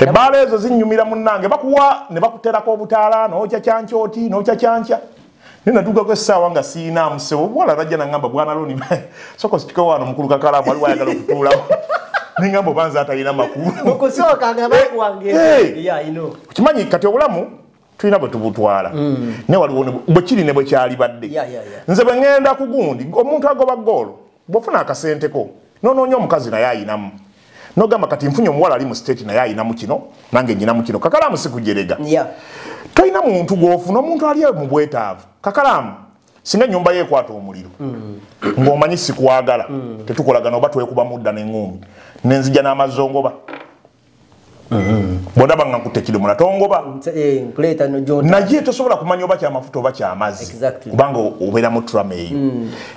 Ebbaala ezo zinnyumira munnange bakuwa ne bakuterako obutaala n'okya kyankyoti n'okya kyankya. Nina natuukako essaawa nga siina musebo omuwala najja n'aŋŋamba bwana Loni sooka osituke wano mukulu Kakalaamu waliwo ayagala okutuulawo. Ne ŋŋamba oba nze atalina makulu. Mu kusooka nga bakuwanga Okimanyi kati obulamu tulina bwe tubutwala. Naye waliwo bwe kiri ne bwe kyalibadde. Nze bwe ŋŋenda ku gundi omuntu agoba ggoolo bw'ofuna akasenteko n'onoonya omukazi naye ayinamu. N'ogamba kati nfunye omuwala ali mu state naye ayinamu kino nange nnyinamu kino. Kakalaamu si kujerega. Tolina muntu gw'ofuna omuntu ali mu bwetaavu. Kakalaamu singa ennyumba ye ekwata omuliro ng'omanyi sikwagala tetukolagana oba twekuba mudda n'eŋŋumi nenzija n'amazongoba. Bw'ondaba nga nkutte ekidomola tongoba. Naye tosobola kumanya oba kyamafuta oba kyamazzi kubanga obeera mu trauma eyo.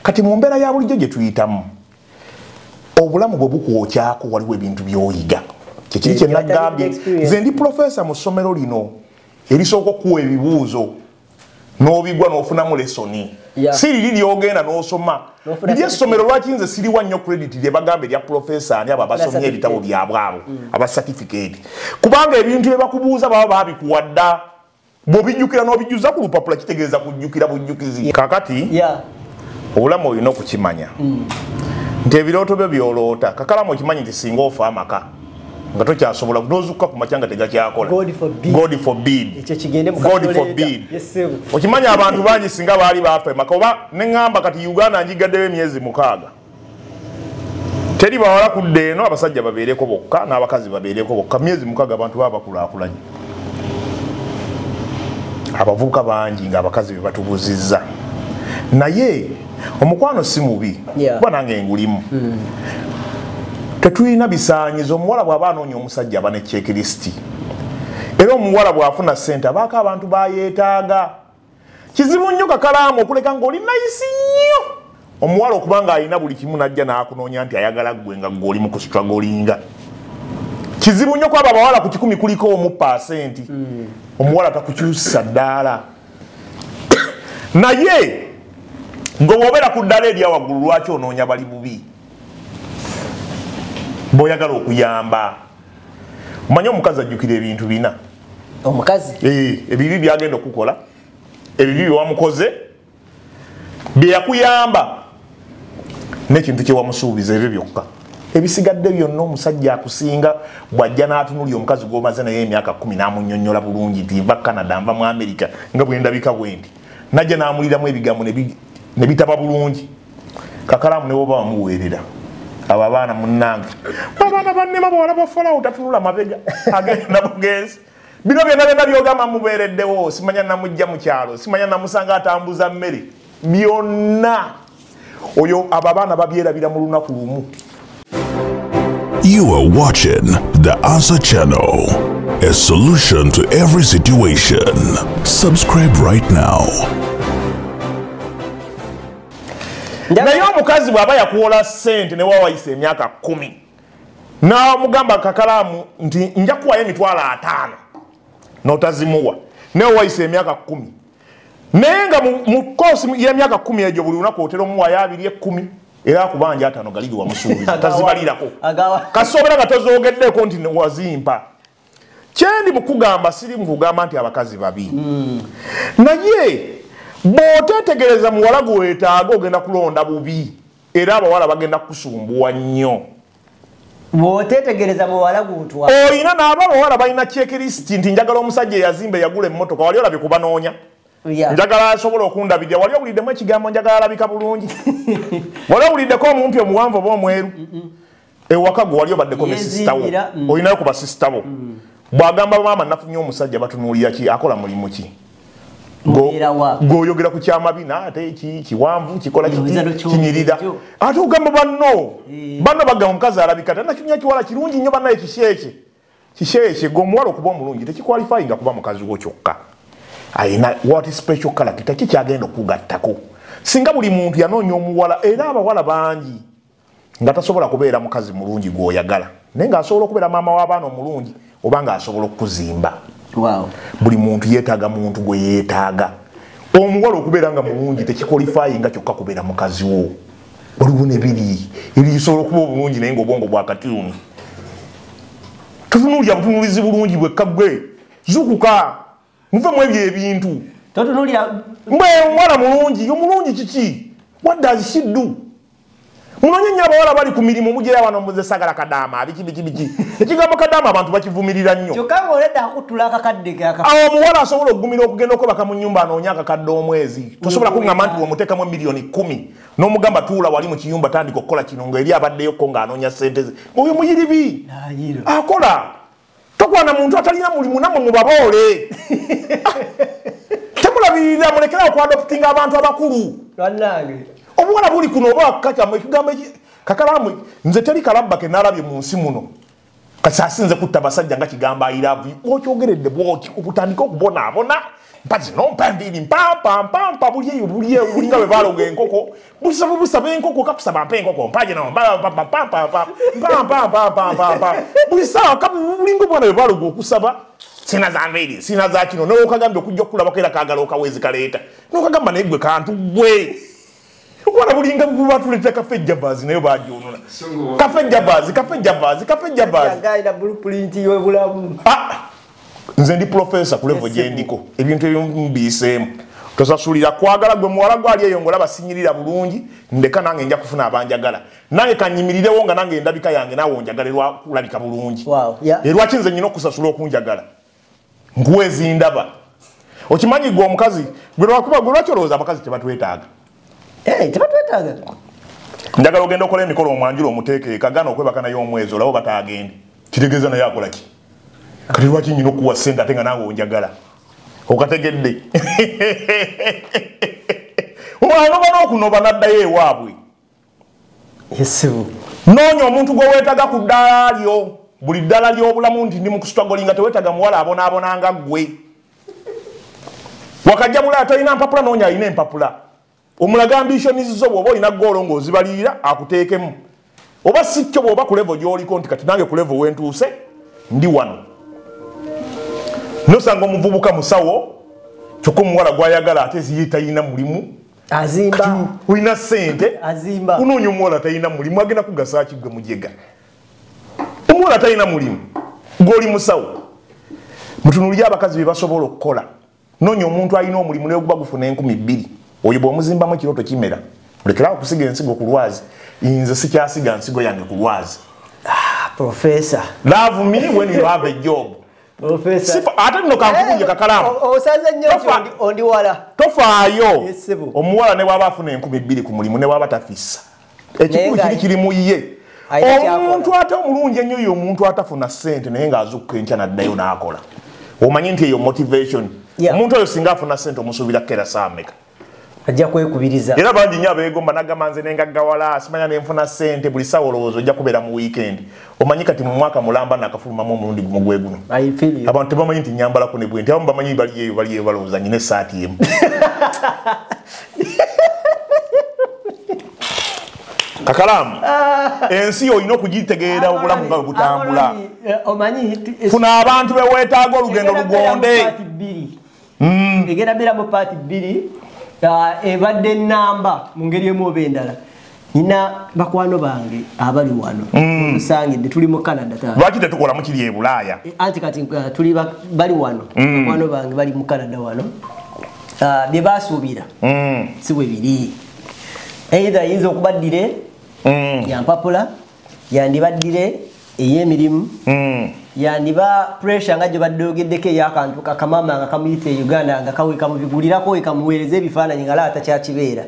Kati mu mbeera ya bulijjo gye tuyitamu obulamu bwe bukwokyako waliwo ebintu by'oyiga. Kyekiri kye nagambye nze ndi profesa mu ssomero lino erisooka okuwa ebibuuzo n'obigwa n'ofunamu lesoni. Si liri ly'ogenda n'osoma. Liri essomero lwaki nze siriwa nnyo credit lye bagamba erya profesa ani abo abasomye ebitabo byabwe abo aba certificate. Kubanga ebintu bye bakubuuza baba baabikuwa dda. Bw'obijjukira n'obijjuza ku lupapula kitegeeza kujjukira bujjukizi. Kaakati obulamu olina okukimanya nti ebirooto byo by'oloota. Kakalaamu okimanyi nti singa ofa amaka nga tokyasobola n'ozukka ku makya nga tegakyakola. God forbid. God forbid. Okimanyi abantu bangi singa baali baafa emaka oba ne ŋŋamba kati Uganda ngigaddeyo emyezi 6. Teri bawala kudda eno abasajja babeereko bokka n'abakazi babeereko bokka. Myezi 6 abantu baba bakulaakulanye. Abavubuka bangi ng'abakazi be batubuzizza. Naye omukwano si mubi kuba nange ngulimu. Tetulina bisaanyizo. Omuwala bw'aba anoonya omusajja aba ne checklist. Era omuwala bw'afuna ssente abaako abantu bayeetaaga. Kizibu nnyo Kakalaamu okuleka ng'oli nayisi nnyo. Omuwala okuba ng'alina buli kimu n'ajja n'akunoonya nti ayagala ggwe nga ggwe oli mu kustrugglinga. Kizibu nnyo kwabo abawala ku 100 kuliko 1%. Omuwala takukyusa ddaala. Naye ng'obeera ku ddaala erya waggulu lwaki onoonya bali bubi? Bw'oyagala okuyamba. Omanyi omukazi ajjukira ebintu bina. Omukazi? Ebibi by'agenda okukola, ebibi bye wamukoze, bye yakuyamba n'ekintu kye wamusuubiza ebyo byokka. Ebisigadde byonna omusajja akusinga bw'ajja n'atunulya omukazi gw'omaze naye emyaka 10 n'amunnyonnyola bulungi nti nva Canada nva mu America nga bwe ndabika bwe nti. Najja n'amuliramu ebigambo ne bitaba bulungi. Kakalaamu ne bw'oba wamuweerera. Abo abaana munnange. Abaana bannema bawala ba Falaawo tatunula mabega agenda bugenzi. Bino byonna byonna by'ogamba mubeereddewo simanya namujja mu kyalo simanya namusanga atambuza mmere byonna oyo abo abaana babyerabira mu lunaku lumu. You are watching The Answer Channel, a solution to every situation. Subscribe right now. Naye omukazi bw'aba yakuwola ssente ne wawayisa emyaka 10 n'amugamba Kakalaamu nti nja kuwayo emitwalo 5 n'otazimuwa ne wawayisa emyaka 10 Naye nga mu koosi y'emyaka 10 egyo buli lunaku otera omuwaayo 2 10 era akubanja 5 galigi wamusuubiza tazibalirako. Kasoobera nga tozoogeddeko nti wazimpa. Kyendi mu kugamba siri mu kugamba nti abakazi babi. Naye bw'oteetegereza muwala gwe weetaaga ogenda kulonda bubi era abawala bagenda kusumbuwa nnyo. Bw'oteetegereza muwala gw'otwala. Olina n'abo abawala balina checklist nti njagala omusajja eyazimba eyagula emmotoka wali olabye kubanoonya. Njagala asobola okundabirira wali owuliddemu ekigambo njagala alabika bulungi. Wali owuliddeko omumpi omuwanvu oba omweru. Ewaka gwe wali obaddeko ne sisita wo. Olinayo ku basisita bo. Bw'agamba maama nafunye omusajja batunuulira ki akola mulimu ki. Gwoyogera ku kyamabina ate kiwanvu kikola kinyirira. Ate ogamba banno banno bagamba omukazi alabika tanakinya kiwala kirungi nnyo bannaye kisheeke. Kisheeke gwe omuwala okuba omulungi tekikwalifayinga kuba mukazi wo kyokka. Ayina what special character ki kyagenda okugattako. Singa buli muntu yanoonya omuwala era abawala bangi nga tasobola kubeera mukazi mulungi gw'oyagala naye ng'asobola okubeera maama w'abaana omulungi oba ng'asobola okukuzimba. Wow. Buli muntu yeetaaga muntu gwe yeetaaga. Omuwala okubeera nga mulungi tekikwalifayinga kyokka kubeera mukazi wo. Waliwo n'ebiri ebisobola okuba obulungi naye ng'obwongo bwa katyuni. Tutunuulira butunuulizi bulungi bwekka gwe. Zuukuka. Muve mu ebyo ebintu. Totunuulira mbe omuwala mulungi, omulungi kiki? What does she do? Munoonye nnyo abawala bali ku mirimu mugera wano mbuze sagala kadaama biki biki biki. Ekigambo kadaama abantu bakivumirira nnyo. Kyokka ng'oledda akutula akakadde ke aka. Awo omuwala asobola okugumira okugenda okwebaka mu nnyumba anoonya akakadde omwezi. Tosobola kuŋŋamba nti bw'omuteekamu miliyoni 10 n'omugamba tuula wali mu kiyumba tandika okukola kino ng'eri abaddeyokko ng'anoonya ssente ze. Oyo muyiribi. Akola. Tokwana muntu atalina mulimu nammwe mubaboole. Temulabirira mulekera okuadoptinga abantu abakulu. Bannange. Obuwala buli kuno oba kakamu ekigambo kakalamu nze teri kalabba ke nalabye mu nsi muno. Kati asinze kutta basajja nga kigamba I love you. Okyogeredde bw'oti okutandika okubonaabona. Mpa zino mpa mbiri mpa mpa mpa mpa buli eyo buli eyo buli nga bwe baloga enkoko. Busaba busaba enkoko kakusaba mpa enkoko mpa gino mpa mpa mpa mpa mpa mpa mpa mpa mpa mpa mpa. Buli ssaawa bulinga obwana bwe baloga okusaba. Sina za nviiri sina za kino n'okagambye okujja okukulabako era kaagala okawezi kaleeta. N'okagamba naye gwe kantu gwe. Obwana bulinga bubatuleetera Cafe Javas nayo bagyonona. Cafe Javas, Cafe Javas, Cafe Javas. Yagayina blueprint y'obulamu. Nze ndi professor ku level gye ndiko. Ebintu ebimu mbiyiseemu. Tosasulira kwagala gwe muwala gwali eyo ng'olaba sinyirira bulungi ndeka nange nja kufuna abanjagala. Nange kanyimirirewo nga nange endabika yange naawe onjagale lwakulabika bulungi. Wow, yeah. Lwaki nze nnina okusasula okunjagala? Nkuwa ezindaba. Okimanyi gwe omukazi gwe lwakuba gwe lwaki olowooza abakazi tebatwetaaga? Tebatwetaaga. Njagala ogenda okola emikolo omwanjula omuteeke ekagaana okwebaka naye omwezi olaba bataagende. Kitegeeza naye akola ki? Kati lwaki nnyina okuwa ssente ate nga naawe onjagala? Okategedde. Omwana n'okunoba n'addayo ewaabwe. Yesibu. Noonya omuntu gwe weetaaga ku ddaala lyo. Buli ddala ly'obulamu nti ndi mu kustrugglinga teweetaaga muwala abonaabona nga ggwe. Wakajja bulaya tolina mpapula noonya alina empapula. Omulaga ambitions zo bw'oba olina goolo ng'ozibalirira akuteekemu. Oba si kyo bw'oba ku level gy'oliko nti kati nange ku level we ntuuse ndi wano. Nosanga omuvubuka musawo kyokka omuwala gw'ayagala ate ye talina mulimu. Azimba. Olina ssente. Azimba. Onoonya omuwala talina mulimu agenda kugasa ki gwe mujega. Omuwala talina mulimu gw'oli musawo. Mutunuulire abakazi bye basobola okukola. Noonya omuntu alina omulimu naye guba gufuna 2000. Oyo bw'omuzimbamu ekirooto kimera. Mulekerawo okusiga ensigo ku lwazi. Nze sikyasiga nsigo yange ku lwazi. Professor. Love me when you have a job. Professor. Ate nno kankubulye kakalaamu. Osaze nnyo nti ondi wala. Tofaayo. Omuwala ne bw'aba afuna 2000 ku mulimu ne bw'aba tafissa. Ekikulu kiri kiri mu ye. Omuntu ate omulungi ennyo ye omuntu atafuna ssente naye ng'azuukuka enkya n'addayo n'akola. Omanyi nti eyo motivation. Omuntu oyo singa afuna ssente omusuubira kukera ssaawa mmeka? Ajja kwekubiriza. Era bangi nnyo abeegomba n'agamba nze nengaggawala simanya nenfuna ssente buli ssaawa olowooza ojja kubeera mu weekend. Omanyi kati mu mwaka mulamba nakafulumamu omulundi gumu gwe guno. Abantu tebamanyi nti nnyambalako ne bwe nti abamu bamanyi bali eyo bali eyo balowooza nnyina essaati emu. Kakalaamu ensi olina okugitegeera obulamu nga bwe butambula. Funa abantu be weetaaga olugendo lugonde. Egenda beeramu part 2 ebadde namba mu ngeri emu oba endala. Nina bakwano bange abali wano tusangidde tuli mu Canada taata. Lwaki tetukola mu kiri e Bulaaya? Anti kati tuli bali wano bakwano bange bali mu Canada wano bye basuubira si bwe biri. Either yinza okubaddire yampapula yandibaddire ey'emirimu yandiba pressure nga gye badde oyogeddeko ey'akantu kakamama nga kamuyita e Uganda nga kamubigulirako kamuweereza ebifaananyi nga laata kyakibeera.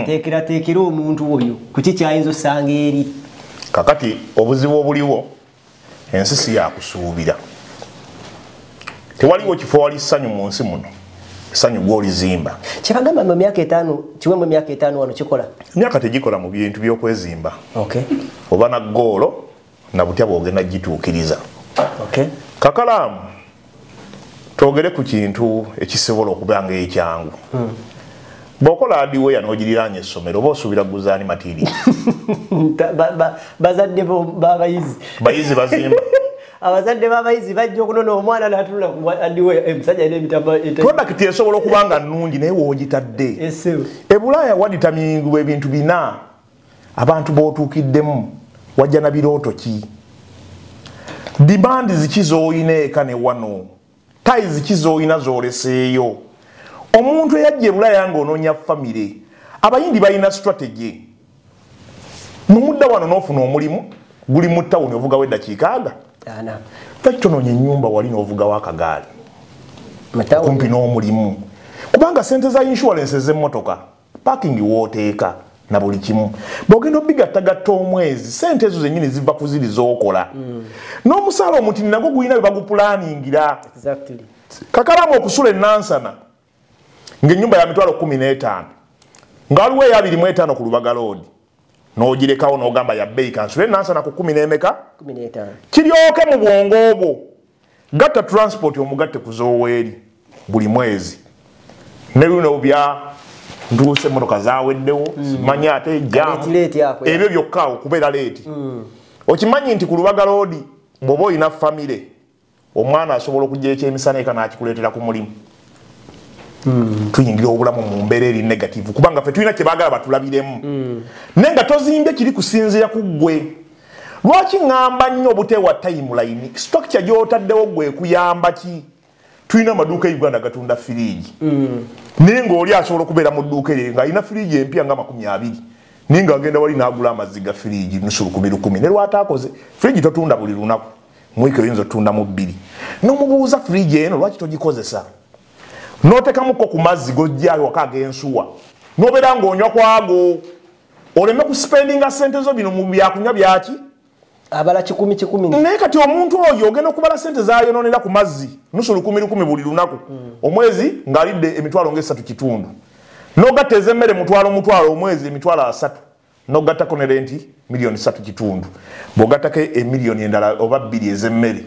Teekerateekera omuntu oyo ku ki kyayinza osanga eri. Kakati obuzibu obuliwo ensi si yakusuubira. Tewaliwo kifo wali ssanyu mu nsi muno, essanyu gw'olizimba. Kyebagamba mu myaka 5 kiwembu emyaka 5 wano kikola. Emyaka tegikola mu bintu by'okwezimba. Okay. Oba na ggoolo na butya bw'ogenda gituukiriza. Okay. Kakalaamu twogere ku kintu ekisobola okuba nga ekyangu. Bw'okola hardware n'ogiriraanya essomero oba osuubira kuguza ani material? Bazadde b'abayizi. Bayizi bazimba. Abazadde b'abayizi bajja okunona omwana n'atunula ku hardware omusajja alina emitamba. Product esobola okuba nga nnungi naye w'ogitadde. E Bulaaya waditamingibwa ebintu bina abantu b'otuukiddemu wajja na birooto ki? Demand ziki z'olina eka ne wano? Ties ziki z'olina z'oleseeyo? Omuntu eyajja e Bulaaya ng'onoonya famire, Abayindi balina strategy. Mumudda wano n'ofuna omulimu guli mu tawuni ovugawo eddakiika aga. Lwaki tonoonya ennyumba wali n'ovugawo akagaali okumpi n'omulimu? Kubanga ssente za insurance ez'emmotoka, parking w'oteeka na buli kimu. Bw'ogenda obigattagatta omwezi, ssente ezo zennyini ziva ku ziri z'okola. N'omusaala omutini nagwo gulina bye bagupulaningira. Kakalaamu okusula e Nansana ng'ennyumba ya 15,000 nga waliwo eya 25 ku Lubaga Road n'ogirekawo n'ogamba ya bbeeyi kansule e Nansana ku 10 n'emeka? 15. Kiryoke mu bwongo obwo. Gatta transport omugatte ku z'oweeri buli mwezi. Ne bino bya ntuuse emmotoka zaaweddewo, simanyi ate jaamu. Ebyo byokka okubeera leeti. Okimanyi nti ku Lubaga Road bw'oba olina famire, omwana asobola okujja ekyemisana eka n'akikuleetera ku mulimu. Tuyingira obulamu mu mbeera eri negative kubanga ffe tulina kye baagala batulabiremu. Naye nga tozimbye kiri kusinziira ku ggwe. Lwaki ŋŋamba nnyo obuteewa timeline? Structure gy'otaddewo ggwe ekuyamba ki? Tulina amaduuka e Uganda gatunda firiigi. Naye ng'oli asobola okubeera mu dduuka eryo ng'alina firiigi empya nga 20 naye ng'agenda wali n'agula amazzi ga firiigi 1,000 ne lw'ataakoze. Firiigi totunda buli lunaku, mu wiiki oyinza otundamu 2. N'omubuuza firiigi eno lwaki togikozesa? N'oteekamuko ku mazzi g'oggyayo waka ag'ensuwa n'obeera ng'onywa kwago oleme kuspendinga ssente zo bino mu byakunywa byaki? Abala 1,000. Naye kati omuntu oyo ogenda okubala ssente z'ayonoonera ku mazzi 1,000 buli lunaku omwezi ng'alidde emitwalo nga 3.5 n'ogatta ez'emmere 1,000 omwezi emitwalo 3 n'ogattako ne renti 3.5 million bw'ogattako emiliyoni endala oba 2 ez'emmere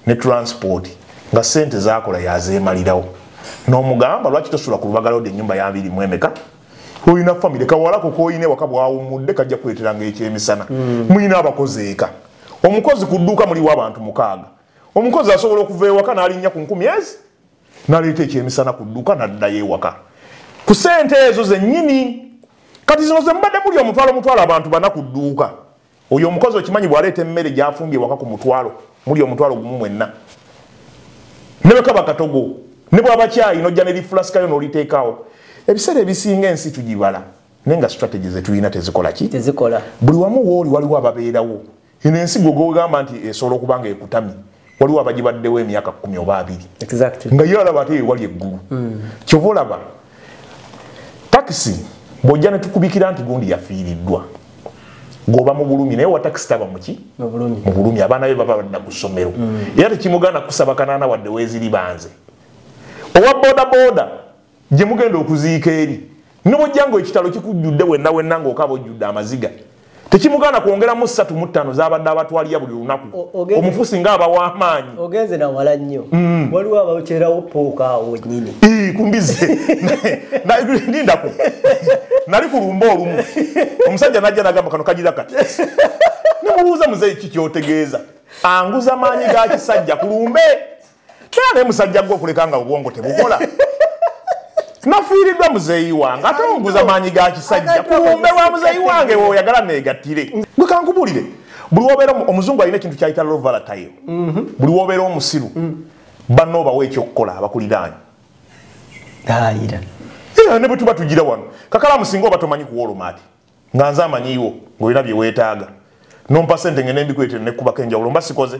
ne transport nga ssente z'akola yazeemalirawo. N'omugamba lwaki tosula ku Lubaga Road ennyumba ya 20 emeka? Olina famire kawalako k'olina ewaka bw'awummudde kajja kuleeteranga ekyemisana. Mulina abakozi eka. Omukozi ku dduuka muliwo abantu 6. Omukozi asobola okuva ewaka n'alinnya ku 1000 ezi n'aleeta ekyemisana ku dduuka n'addayo ewaka. Ku ssente ezo zennyini kati zino ze mubadde muli 1,000 abantu 4 ku dduuka. Oyo omukozi okimanyi bw'aleeta emmere gy'afumbye ewaka ku 1,000 muli 1,000 mwenna. Ne bwe kaba katogo ne bw'aba kyayi n'ojja ne lifulasikayo n'oliteekawo. Ebiseera ebisinga ensi tugibala naye nga strategy ze tulina tezikola ki? Tezikola. Buli wamu w'oli waliwo ababeerawo. Eno ensi gwe gw'ogamba nti esobola okuba nga ekutamye waliwo abagibaddewo emyaka 10 oba 20. Nga ye alaba ate wali eggulu. Kyova olaba takisi bw'ojja ne tukubikira nti gundi yafiiriddwa ng'oba mu bulumi naye wa takisi taba muki? Mu bulumi. Abaana be baba badda ku ssomero. Era tekimugaana kusaba kanaana wadde weeziri banze. Owa boda boda gye mugenda okuziika eri ne bw'ojja ng'ekitalo kikujjudde wenna wenna ng'okaaba ojjudde amaziga tekimugaana kwongeramu 3 mu 5 z'abadde abatwalira buli lunaku. Omufusi ng'aba w'amaanyi. Ogenze nawala nnyo. Waliwo abakyerawo pooka awo wennyini. Kumbize. Ndindako. Nali ku lumba olumu. Omusajja n'ajja n'agamba kano kagira kati. Ne mubuuza muzeeyi ki ky'otegeeza? Anguza maanyi ga kisajja ku lumbe. Naye musajja gwe okuleka nga obwongo tebukola. Nafiiriddwa muzeeyi wange, ate onguza maanyi ga kisajja. Ku lumbe lwa muzeeyi wange woyagala neegattire. Gwe kankubulire, buli wobeera omuzungu alina ekintu kyayita low volatile. Buli wobeera omusiru, banno obawa ekyokukola abakuliraanye. Era ne bwe tuba tugira wano, Kakalamu singa oba tomanyi ku Walmart, nga nze amanyiiwo ng'olina bye weetaaga, nompa sente ngende mbikwetera nekkubako enjawulo, mba sikoze.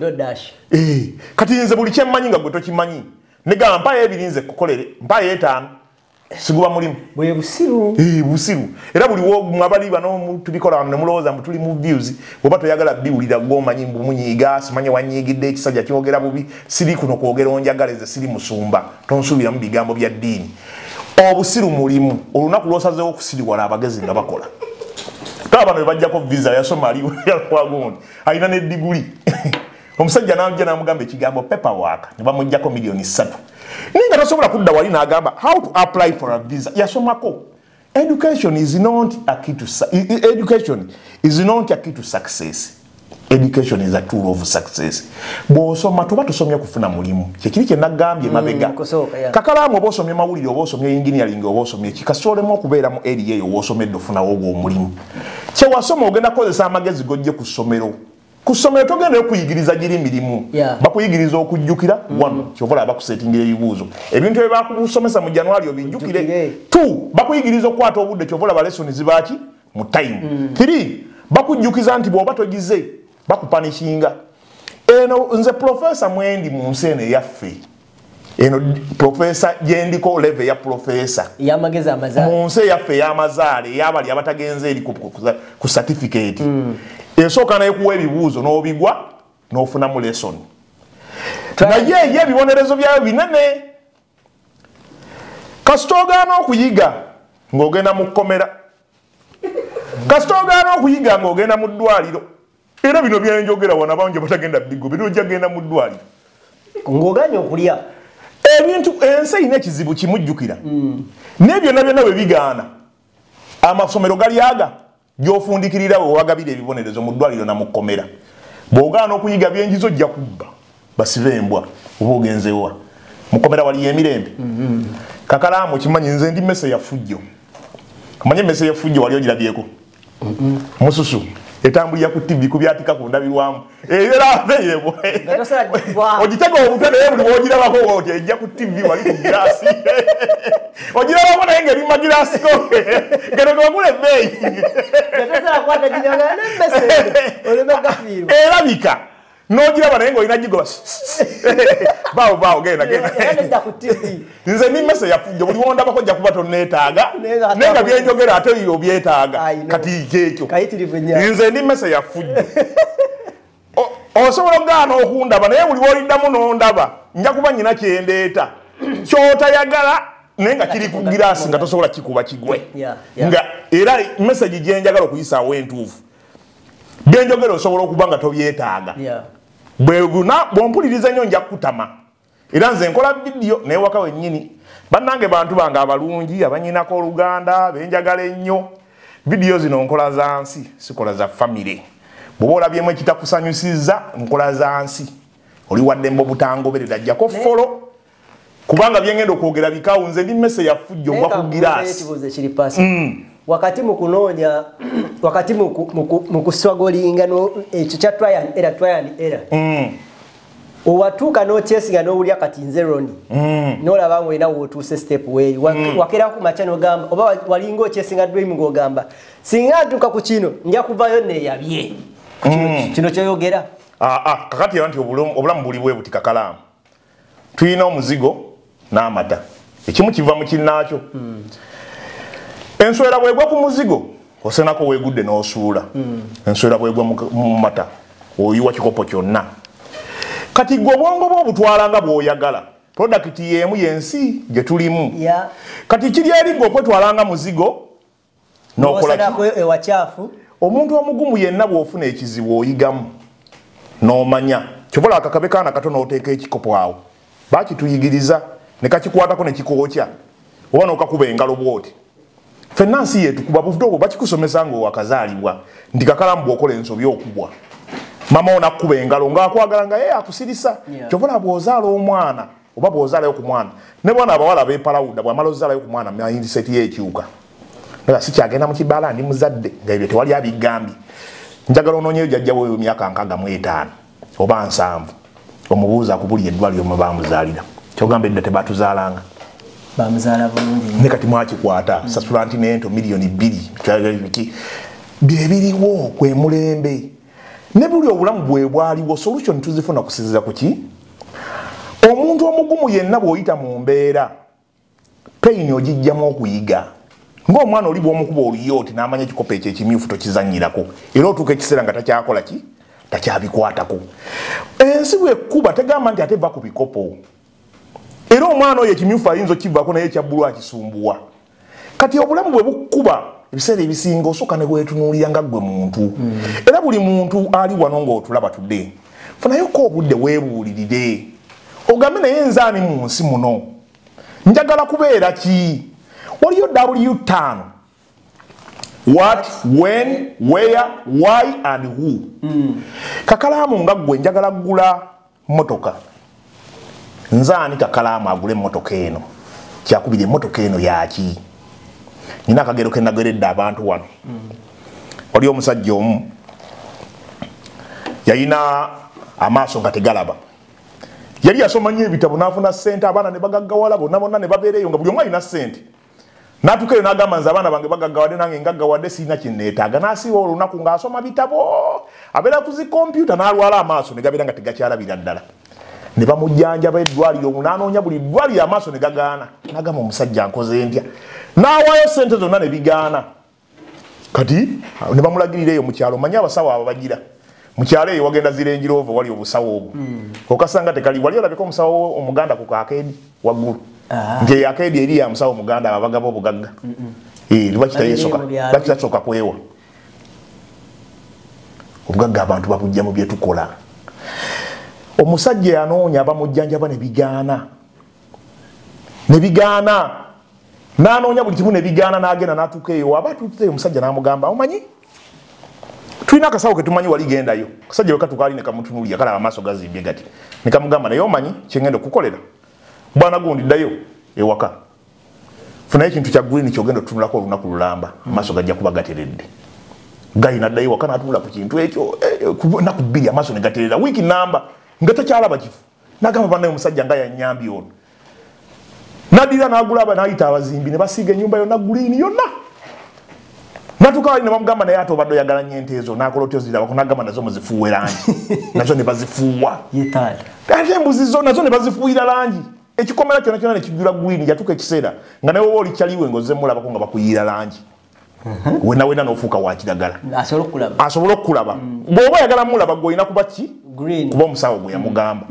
Kati nze buli kyemmanyi nga gwe tokimanyi, negamba mpayo ebiri nze kukolere, mpayo 5, siguba mulimu. Bwe busiru. Busiru. Era buli mwabali bano tubikola wano ne mulowooza mbu tuli mu views, bw'oba toyagala biwulira gw'omanyi mbu munyiiga, simanyi wanyiigidde ekisajja kyogera bubi, siri kuno kwogera onjagala nze siri musumba, tonsuubiramu bigambo bya ddiini. Obusiru mulimu, olunaku lw'osazeewo okusiriwala abagezi nga bakola. Taba bano bajjako visa yasoma ali wagundi, alina ne diguli. Omusajja n'ajja n'amugamba ekigambo paperwork, ne bamuggyako miliyoni 3. Naye nga tasobola kudda wali n'agamba how to apply for a visa. Yasomako. Education is not a key to education is not a key to success. Education is a tool of success. Bw'osoma tuba tusomye kufuna mulimu. Kyekiri kye nagambye mabega. Kakalaamu oba osomye mawulire oba osomye engineering oba osomye ki, kasoolemu okubeera mu area eyo w'osomedde ofunawo ogwo omulimu. Kye wasoma ogenda kukozesa amagezi g'ojje ku ssomero. Ku ssomero togenda okuyigiriza giri mirimu. Bakuyigiriza okujjukira, 1, ky'ova olaba bakusetingira ebibuuzo. Ebintu bye bakusomesa mu January obijjukire. 2, bakuyigiriza okukwata obudde, ky'ova olaba lesson zibaaki mu time. 3, bakujjukiza nti bw'oba togize bakupanishinga. Eno nze professor mwendi mu nsi eno eyaffe. Eno professor gyendiko level ya professor. Y'amagezi amazaale. Mu nsi eyaffe ey'amazaale ey'abali abatagenze eri ku certificate. Esooka naye kuwa ebibuuzo n'obigwa n'ofunamu lesson. Naye ye ebibonerezo byayo binene. Kasita ogaana okuyiga ng'ogenda mu kkomera. Kasita ogaana okuyiga ng'ogenda mu ddwaliro. Era bino byenjogera wano abangi batagenda bigo, bino ojja genda mu ddwaliro. Ng'ogaanye okulya. Ebintu ensi erina ekizibu kimujjukira. Naye byonna byonna bwe bigaana, amasomero gali aga gy'ofundikirira we wagabira ebibonerezo mu ddwaliro na mu kkomera. Bw'ogaana okuyiga byenjizo ojja kubba, basibe embwa oba ogenze wa. Mu kkomera waliyo emirembe. Kakalaamu okimanyi nze ndi mmese ya ffujjo. Omanyi emmese ya ffujjo wali ogirabyeko? Mususu. Etambulira ku TV kubyatika ku ndabirwamu. Era yebo. Ogitega obutwe naye buli w'ogirabako oti ejja ku TV wali ku giraasi. Ogirabako naye ng'eri mu magiraasi go. Gano gogula ebbeeyi. Erabika. N'ogiraba naye ng'olina gigoba. Baawo baawo genda genda. Nze ndi mmese ya ffujjo buli w'ondabako ojja kuba tonneetaaga. Naye nga byenjogera ate ebyo obyetaaga. Kati kyekyo. Nze ndi mmese ya ffujjo. Osobola okugaana okundaba naye buli w'oliddamu n'ondaba nja kuba nnyina kye ndeeta. Ky'otayagala naye nga kiri ku giraasi nga tosobola kikuba kigwe. Nga era message gye njagala okuyisaawo entuufu. Byenjogera osobola okuba nga tobyetaaga. Bw'ompuliriza nnyo nja kukutama. Era nze nkola vidiyo naye waka wennyini. Bannange bantu bange abalungi abanyinako oluganda benjagala ennyo. Vidiyo zino nkola za nsi, sikola za famire. Bw'oba olabyemu ekitakusanyusizza nkola za nsi. Oli waddembe obutangoberera, jjako follow. Kubanga byengenda okwogera bikawu, nze ndi mmese ya ffujjo ngwa ku giraasi. Wakati mu kunoonya, wakati mu kuswagolinga ekyo kya try and error, try and error. Owatuuka n'okyesiga n'owulya kati nze Ronnie. N'olaba ng'olina w'otuuse step weeri. Wakera ku makya n'ogamba, oba walinga okyesinga dream ng'ogamba, singa ntuuka ku kino, nja kuvayo neeyabye. Kino kyoyogera. Kakati era nti obulamu buli bwe buti Kakalaamu. Tulina omuzigo n'amata. Ekimu kiva mu kinnaakyo. Enswera bw'egwa ku muzigo, osenako weegudde n'osuula. Enswera bw'egwa mu mata, oyiwa kikopo kyonna. Kati gwe obwongo bwo obutwala nga bw'oyagala. Product y'emu y'ensi gye tulimu. Kati kiri eri gwe okwetwala nga muzigo n'okola ki? N'osalako ewakyafu. Omuntu omugumu yenna bw'ofuna ekizibu oyigamu n'omanya. Ky'ova olaba akakabe kaana kato n'oteeka ekikopo awo. Bakituyigiriza ne kakikwatako ne kikookya. Oba n'okakuba engalo bw'oti. Ffenna nsi yeetukuba buvudo obwo bakikusomesa ng'owakazaalibwa nti Kakalamu bw'okola ensobi okubwa. Mama ono akkuba engalo ng'akwagala nga ye akusirisa. Ky'ova olaba bw'ozaala omwana oba bw'ozaalayo ku mwana ne bwana abawala beepalawuda bw'amala ozaalayo ku mwana mindset ye ekyuka nga sikyagenda mu kibaala ndi muzadde nga ebyo tewali abigambye. Njagala onoonyeyo jjajja we emyaka 65 oba 70 omubuuza akubulira eddwaliro mwe baamuzaalira. Kyogamba edda tebatuzaalanga, bamuzaala bulungi ne kati mwakikwata sasula nti nento 2 million byebiriwo kwe mulembe ne buli obulamu bwe bwaliwo. Solution tuzifuna kusinziira ku ki? Omuntu omugumu yenna bw'oyita mu mbeera pain ogijjamu okuyiga. Ng'omwana oli bw'omukuba oluyooti n'amanya ekikopo ekyo ekimyufu tokizannyirako, era otuuka ekiseera nga takyakola ki, takyabikwatako. Ensi bwekkuba tegamba nti ate va ku bikopo, era omwana oyo ekimyufu ayinza okivaako naye ekya bbulu akisumbuwa. Kati obulamu bwe bukkuba ebiseera ebisinga osooka ne bwetunuulira nga ggwe muntu. Era buli muntu ali wano ng'otulaba tudde, funayoko obudde weebuulirire ogambe, naye nze ani mu nsi muno? Njagala kubeera ki? Waliyo W5: what, when, where, why and who. Kakalaamu nga ggwe njagala ggula motoka, nze ani Kakalaamu agula emmotoka eno? Kyakubiri, emmotoka eno yaki? Nina akagero ke nageredde abantu wano. Waliyo omusajja omu yalina amaaso nga tegalaba. Yali yasoma nnyo ebitabo n'afuna ssente, abaana ne bagaggawala bonna bonna ne babeera eyo nga buli omu alina ssente. N'atuuka eyo n'agamba, nze abaana bange bagaggawadde, nange ngaggawadde, sirina kye neetaaga. N'asiiba olunaku ng'asoma bitabo, abeera ku zi kompyuta, n'alwala amaaso ne gabeera nga tegakyalabira ddala. Ne bamujjanjaba eddwaliro, n'anoonya buli ddwaliro, amaaso ne gagaana. N'agamba, omusajja nkoze ntya? N'awaayo ssente zonna ne bigaana. Kati ne bamulagirira eyo mu kyalo, manyi abasawo abo bagira mu kyalo eyo wagenda zi Range Rover, wali obusawo obwo okasanga tekali. Wali olabika omusawo omuganda ku kakeedi waggulu nti eyo akeedi eri ya musawo omuganda, abo abagaba obugagga. Eh, lwaki tasooka kwewa obugagga? Abantu babujja mu bye tukola. Omusajja yanoonya abamujjanjaba ne bigaana, ne bigaana, n'anoonya buli kimu ne bigaana. N'agenda n'atuuka eyo, aba atuuseeyo omusajja n'amugamba, omanyi tulina akasawo ke tumanyi wali, gendayo. Kasajja wekatuuka ali ne kamutunuulira, kalaba amaaso gazimbye gati, ne kamugamba, naye omanyi kyengenda okukolera bwana gundi, ddayo ewaka funayo ekintu kya green kyogenda otutunulako olunaku lulamba, amaaso gajja kuba gateredde. Gayi naddayo ewaka n'atunula ku kintu ekyo naku 2 amaaso ne gaterera, wiiki namba nga takyalaba kifu. Nagamba, bannaye omusajja nga yanyambye ono. Naddira n'agulaba n'ayita abazimbi ne basiiga ennyumba yonna green yonna. Natuuka wali ne bamugamba, naye ate obadde oyagala nnyo ente ezo, n'akola otya ozirabako? N'agamba, nazo muzifuuwe langi. Nazo ne bazifuuwa. Ate embuzi zo nazo ne bazifuuyira langi. Ekikomera kyonna kyonna ne kijjula green. Yatuuka ekiseera nga nawe oba oli kyaliwe ng'ozze mulabako nga bakuyiira langi wena wena n'ofuuka wa kiragala. Asobole okukulaba. Bw'oba oyagala mulaba gwe olina kuba ki? Kuba omusawo gwe yamugamba.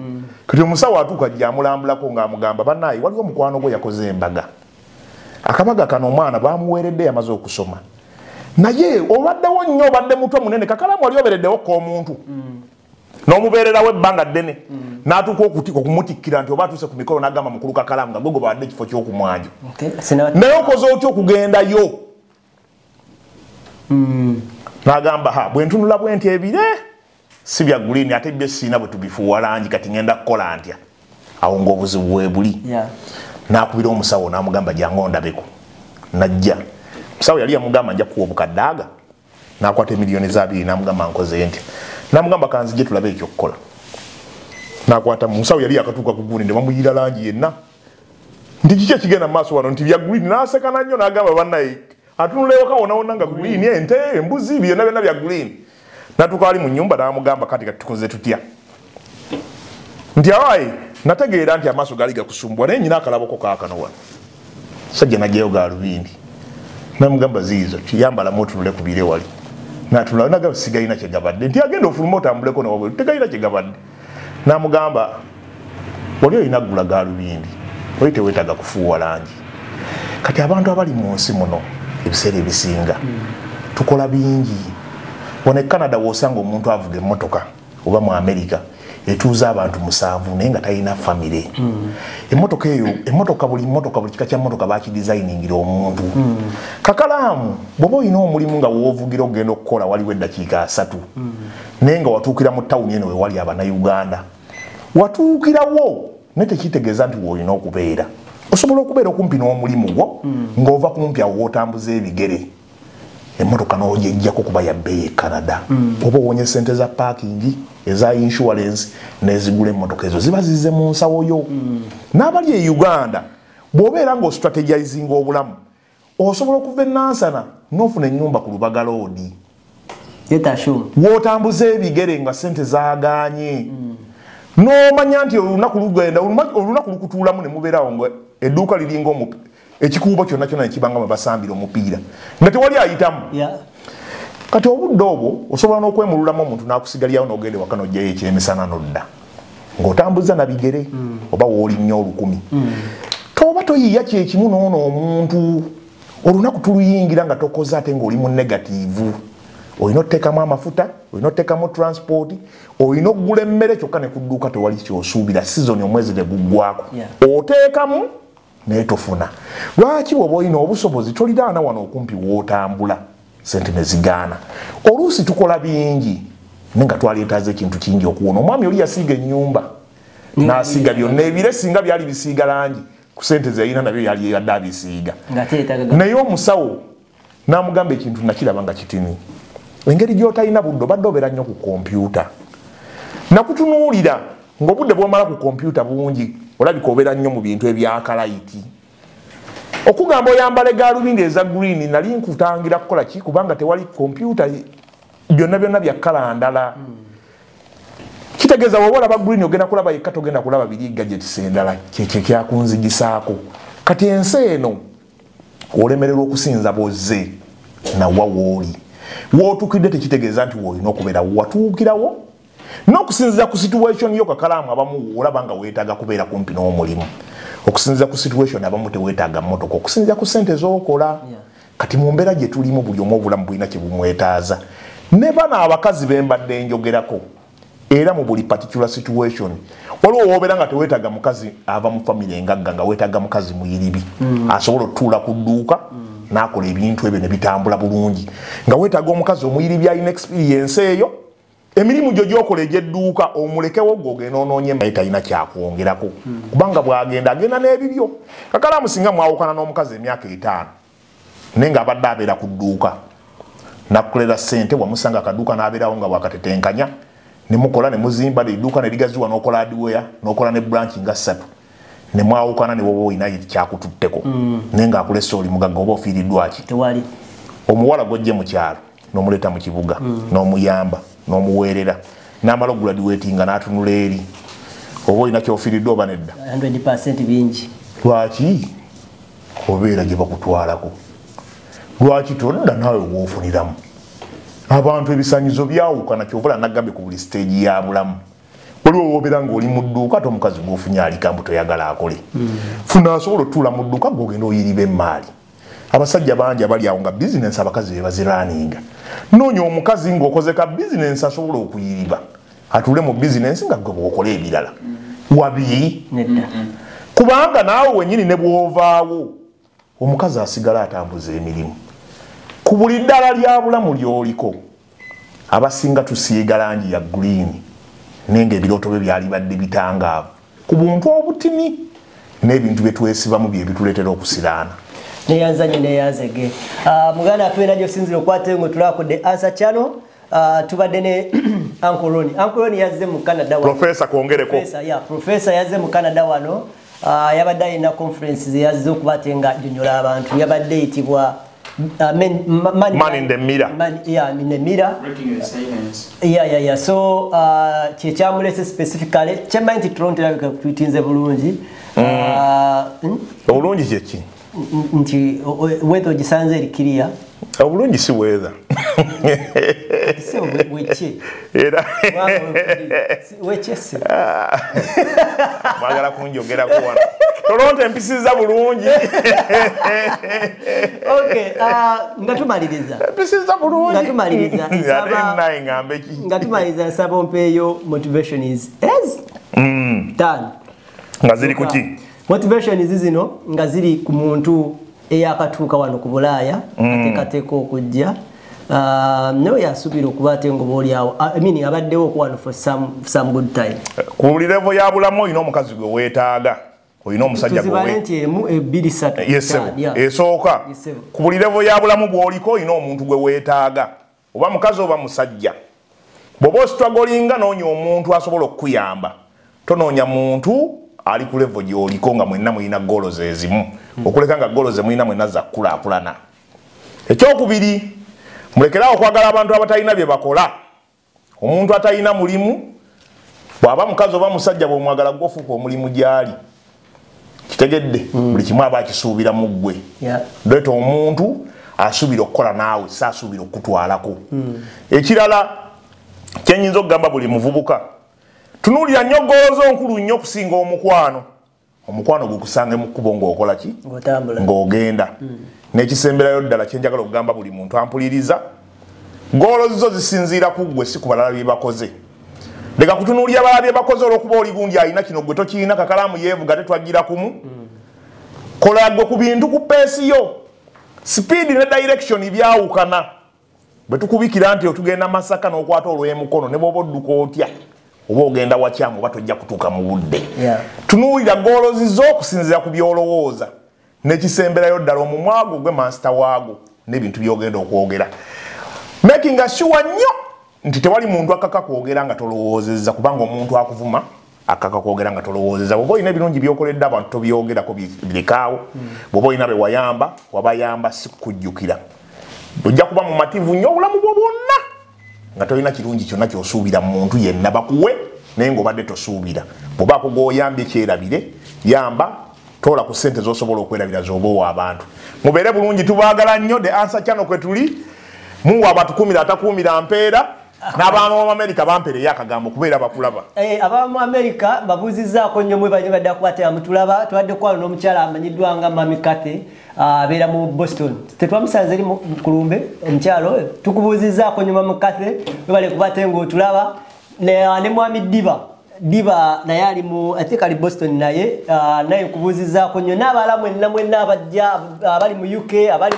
Kati omusawo atuuka gyamulambulako ng'amugamba, bannaaye waliwo omukwano gwe yakoze embaga, akabaga kano omwana bamuweeredde yamaze okusoma, naye obaddewo nnyo, obadde mutwe munene. Kakalamu wali obeereddewo k'omuntu n'omubeererawo ebbanga ddene, n'atuuka okumutikkira nti oba atuuse ku mikolo n'agamba mukulu Kakalamu nga gwe gwe bawadde ekifo ky'okumwanjo, naye okoze otya okugendayo? N'agamba, ha, bwe ntunula bwe nti ebire si bya green, ate bye siina bwe tubifuuwa langi, kati ngenda kukola ntya? Awo ng'obuzibu bwe buli. N'akubira omusawo n'amugamba, jangu ondabeko. Najja. Musawo yali yamugamba, nja kuwa obukadde aga. N'akwata emiliyoni 2 n'amugamba, nkoze ntya? N'amugamba, kanzije tulabe ekyokukola. N'akwata musawo yali yakatuuka ku gundi ne bamuyira langi yenna nti kiki ekigenda mu maaso wano? Nti bya green. N'asekana nnyo n'agamba, bannaye atunula ewaka wonna nga green, ente, embuzi, byonna byonna bya green. N'atuuka ali mu nnyumba n'amugamba, kati kati tukoze tutya? Nti awaye nategeera nti amaaso gaali gakusumbuwa, naye nyina akalaboko kaakano wano. Sajja najjayo galubindi namugamba, ziizo kiyambalamu otunule ku bire wali. Natunula nagamba, sigalina kyegabadde. Nti agenda ofuluma otambuleko newabweru, tegalina kyegabadde. Namugamba, wali olina ggula galubindi, oli teweetaaga kufuuwa langi. Kati abantu abali mu nsi muno ebiseera ebisinga tukola bingi. Wano e Canada wosanga omuntu avuga emmotoka oba mu America etuuza abantu 7 naye nga talina famire. Emmotoka eyo, emmotoka, buli mmotoka, buli kika kya mmotoka bakidesigningira omuntu. Kakalaamu bw'oba olina omulimu nga woovugira okugenda okukola waliwo eddakiika 30, naye nga watuukira mu tawuni eno wewali Abannayuganda, watuukirawo Naye tekitegeeza nti w'olina okubeera. Osobola okubeera okumpi n'omulimu gwo ng'ova kumpi awo w'otambuza ebigere. Emmotoka n'ogyejjako kuba ya bbeeyi e Canada. Oba owonye ssente za parking, eza insurance, n'ezigula emmotoka ezo ziba zizze mu nsawo yo. N'abali e Uganda, bw'obeera ng'ostrategizinga obulamu, osobola okuva e Nansana n'ofuna ennyumba ku Lubaga Road. W'otambuza ebigere nga ssente zaagaanye. N'omanya nti olunaku lugenda, olunaku lukutuulamu ne mubeerawo nga edduuka liringa ekikuubo kyonna kyonna ne kibanga mwe basambira omupiira nga tewali ayitamu. Kati obudde obwo osobola n'okwemululamu omuntu n'akusigalirawo n'ogenda ewaka n'oggyayo ekyemisana n'odda ng'otambuza na bigere oba w'olinnya 1000. Toba toyiiya kyekimu n'ono omuntu olunaku tuluyingira nga tokoze ate ng'oli mu negative. Olina oteekamu amafuta, olina oteekamu transport, olina okugula emmere kyokka ne ku dduuka tewali ky'osuubira, sizoni omwezi teguggwako. Oteekamu naye tofuna. Lwaki bw'oba olina obusobozi toliraana wano okumpi w'otambula ssente ne zigaana? Oluusi tukola bingi naye nga twaleetaaza ekintu kingi okuwona. Omwami oli yasiiga ennyumba n'asiiga byonna, ebire singa byali bisiiga langi ku ssente ze yalina nabyo yali yadde abisiiga. Naye omusawo n'amugamba ekintu nakiraba nga kitini. Engeri gy'otalina budde obadde obeera nnyo ku kompyuta. Nakutunuulira ng'obudde bw'omala ku kompyuta bungi, olabika obeera nnyo mu bintu ebyakalayiti. Okugamba oyambale gaalubindi eza green nali nkutangira kukola ki kubanga tewali kompyuta byonna byonna bya kkala ndala. Kitegeeza bw'oba olaba green ogenda kulaba yekka togenda kulaba biri gadgets endala, kyekyo kyakunzigisaako. Kati ensi eno olemererwa okusinza bw'ozze nawa w'oli. W'otuukidde tekitegeeza nti w'olina okubeera, watuukirawo n'okusinziira ku situation yo. Kakalaamu abamu olaba nga weetaaga kubeera kumpi n'omulimu, okusinziira ku situation abamu teweetaaga mmotoka, okusinziira ku ssente z'okola. Kati mu mbeera gye tulimu buli omu obulamu bulina kye bumwetaaza. Ne bano abakazi be mbadde njogerako, era mu buli particular situation waliwo w'obeera nga teweetaaga mukazi ava mu famire engagga, nga weetaaga mukazi muyiribi asobola okutuula ku dduuka n'akola ebintu ebyo ne bitambula bulungi, nga weetaaga omukazi omuyiribi alina experience eyo, emirimu gyo gy'okola egy'edduuka omulekewo gw'ogenda onoonye naye talina kyakwongerako, kubanga bw'agenda agenda n'ebibyo. Kakalaamu singa mwawukana n'omukazi emyaka 5 naye ng'abadde abeera ku dduuka n'akukolera ssente, wamusanga akaduuka n'abeerawo nga bw'akatetenkanya ne mukola ne muzimba edduuka ne ligaziwa n'okola hardware n'okola ne branch nga 3 ne mwawukana ne bw'oba olina kyakututteko naye ng'akulese oli mugagga oba ofiiriddwa ki? Tewali. Omuwala gw'ojje mu kyalo n'omuleeta mu kibuga n'omuyamba n'omuweerera n'amala okuguladuwetinga n'atunula eri, oba olina ky'ofiiriddwa oba nedda? 100% bingi. Lwaki obeera gye bakutwalako? Lwaki todda naawe w'ofuniramu? Abantu ebisaanyizo byawukana, ky'ova nagambye ku buli stage ya bulamu. Waliwo w'obeera ng'oli mu dduuka ate omukazi gw'ofunye aliko mbu toyagala akole. Funa asobola otuula mu dduuka gw'ogenda oyiriba emmaali. Abasajja bangi abali awo nga bizinensi abakazi be baziraninga. Noonya omukazi ng'okoze ka bizinensi asobola okuyiriba, atuule mu bizinensi nga gwe bw'okola ebirala. Wabi? Kubanga naawe wennyini ne bw'ovaawo omukazi asigala atambuza emirimu. Ku buli ddala lya bulamu ly'oliko abasinga tusiiga langi ya green naye ng'ebirooto bye byali badde bitangaavu ku buntu obutini n'ebintu bye twesibamu bye bituleetera okusiraana. Neyanzanye neyanzege. Muganda waffe nagyo sinzira okwate ngo tulakudde Answer Channel. Tubadde ne Uncle Ronnie. Uncle Ronnie yazze mu Canada wano. Professor kwongereko. Professor, yeah, Professor yazze mu Canada wano. Yabadde alina conferences yazze okuba nga annyonnyola abantu. Yabadde eyitibwa Man in the mirror. Man, yeah, in the mirror. Breaking the silence. Yeah. So, kyekyamulese specifically, kyemmanyi nti Toronto erabika tuyitinze bulungi. Obulungi kye ki? Nti weather ogisanze eri clear. Obulungi si weather. Si weke. Era. Weke si. Mwagala kunjogerako wano. Toronto empisiza bulungi. Okay, nga tumaliriza. Empisiza bulungi. Nga tumaliriza. Naye ngambe ki? Nga tumaliriza nsaba ompeeyo motivation is done. Nga ziri ku ki? Motivation is zino nga ziri ku muntu eyakatuuka wano ku Bulaaya, ateekateeka okujja. Nawe yasuubira okuba ate nga oba oliawo, I mean, abaddewo okuwano for some good time. Ku buli level ya bulamu olina omukazi gwe weetaaga, olina omusajja gwe Tuzibale nti emu, ebbiri, ssatu, Yes, ttaano, sebo. yeah. Esooka, Yes, sebo. ku buli level ya bulamu bw'oliko olina omuntu gwe weetaaga, oba mukazi oba musajja. Bw'oba ositwagolinga, noonya omuntu asobola okukuyamba. Tonoonya muntu ali ku level gy'oliko nga mwenna mulina goals ezimu, okuleka nga goals ze mulina mwenna za kukulaakulana. Ekyokubiri, mulekerawo okwagala abantu abatalina bye bakola. Omuntu atalina mulimu, bw'aba mukazi oba musajja, bw'omwagala gwofuuka omulimu gy'ali. Kitegedde? Buli kimu aba akisuubira mu ggwe. Leeta omuntu asuubira okukola naawe, si asuubira okukutwalako. Ekirala kyenyinza okugamba buli muvubuka, tunuulira nnyo goals nkulu nnyo okusinga omukwano. Omukwano gukusange mu kkubo ng'okola ki? Ng'otambula. Ng'ogenda. N'ekisemberayo ddala kyenjagala okugamba buli muntu ampuliriza, goals zo zisinziira ku ggwe, si ku balala bye bakoze. Leka kutunuulira balala bye bakoze olw'okuba oli gundi alina kino gwe tokirina, kakalaamu yeevuga tetwagira kumu. Kola gwe ku bintu ku pace yo. Speed ne direction byawukana. Bwe tukubikira nti otugenda Masaka n'okwata olw'emukono, ne bw'oba odduka otya, oba ogenda wakyamu oba tojja kutuuka mu budde. Tunuulira goals zo okusinziira ku by'olowooza. N'ekisemberayo ddala, omumwa gwo gwe master waagwo n'ebintu by'ogenda okwogera. Making sure nnyo nti tewali muntu akaka kwogera nga tolowoozezza, kubanga omuntu akuvuma akaka kwogera nga tolowoozezza. Bw'oba olina ebirungi by'okoledde abantu tobyogerako, birekaawo. Bw'oba olina be wayamba, wabayamba si kukujjukira. Ojja kuba mumativu nnyo obulamu bwo bwonna nga tolina kirungi kyonna ky'osuubira mu muntu yenna bakuwe, naye ng'obadde tosuubira. Bw'obaako gw'oyambye kyerabire, yamba, toola ku ssente z'osobola okwerabira z'oba owa abantu. Mubeere bulungi, tubaagala nnyo. The Answer Channel kwe tuli. Mungu abatukuumira atakuumira mpeera. N'abaana b'omu Amerika bampeereyo akagambo kubeera bakulaba. Abamu Amerika babuuzizzaako nnyo mwe bali badde akuba mutulaba. Tubadde kwano n'omukyala amanyiddwa nga Mami Cathy, abeera mu Boston. Tetwamusanze eri mu kulumbe omukyalo oyo. Tukubuuzizzaako nnyo Mami Cathy, webale kuba ate ng'otulaba. Ne Mwami Diba, Diba naye ali mu, I think ali Boston naye, naye nkubuuzizzaako nnyo. N'abalala mwenna mwenna abajja abali mu UK, abali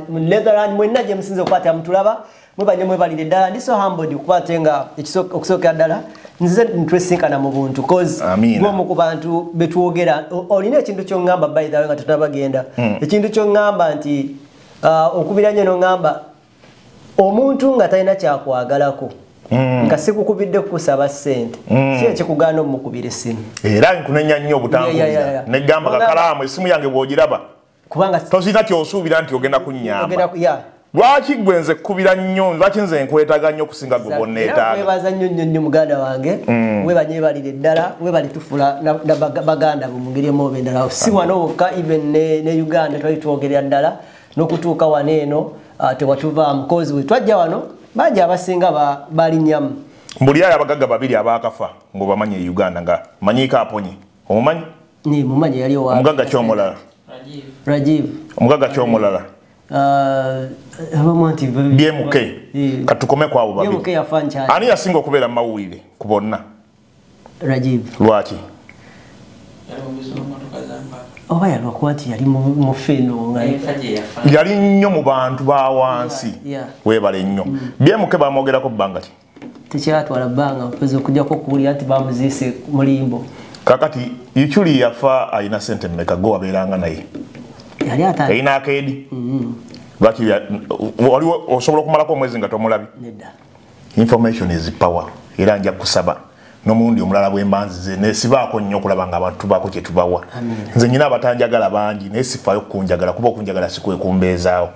mu Netherland, mwenna gye musinze okukwatira mutulaba, mwebanye mwebalire ddala. Ndi so humbled okuba ate nga okusookera ddala nzize ntwesinkana mu buntu, cause Amiina. gwomu ku bantu betwogera. Olina ekintu ky'oŋŋamba, by the way, nga tetunabagenda, ekintu ky'oŋŋamba nti okubira nnyo n'oŋŋamba omuntu nga talina kyakwagalako, nga sikukubidde kukusaba ssente, si ekikugaana omukubira essimu. Era nkunenya nnyo obutankubira. Negamba kakalaamu essimu yange bw'ogiraba, kubanga tosirina ky'osuubira nti ogenda kunnyamba. Ogenda yeah. Lwaki gwe nze kkubira nnyo? Lwaki nze nkwetaaga nnyo okusinga gwe bw'onneetaaga? Webaza nnyo nnyo nnyo muganda wange. Webanye webalire ddala, webale tufula na baganda bo mu ngeri emu oba endala, si wano wokka, even ne Uganda twali twogerera ddala n'okutuuka wano eno, tewatuvaamu, cause bwe twajja wano bangi abasinga balinnyamu. Mbuli ayo abagagga babiri abaakafa ng'obamanyi e Uganda, nga manyiiko Aponye, omumanyi? Ni mumanyi, yali owa Omugagga ky'omulala? Rajiv. Omugagga ky'omulala? Abamu nti BMK. Katukome ku abo babiri. BMK yafa nkyali. Ani yasinga okubeera mu mawulire ku bonna? Rajiv. Lwaki? Oba yalwakuba nti yali mu feno nga yali nnyo mu bantu ba wansi. Weebale nnyo. BMK bamwogerako bbanga ki? Tekyatwala bbanga mpezi okujjako okuwulira nti bamuziise mulimbo. Kakati Ichuli yafa alina sente mmeka? Gwe wabeeranga naye. Yali ata Yalina akeedi? Lwaki waliwo osobola okumalako omwezi nga tomulabi? Nedda. Information is power. Era nja kusaba n'omulundi omulala bwe mba nzize nesibaako nnyo okulaba nga abantu tubaako kye tubawa. Nze nyina abatanjagala bangi, naye sifaayo kukunjagala, kuba okunjagala si kwe kumbeezaawo.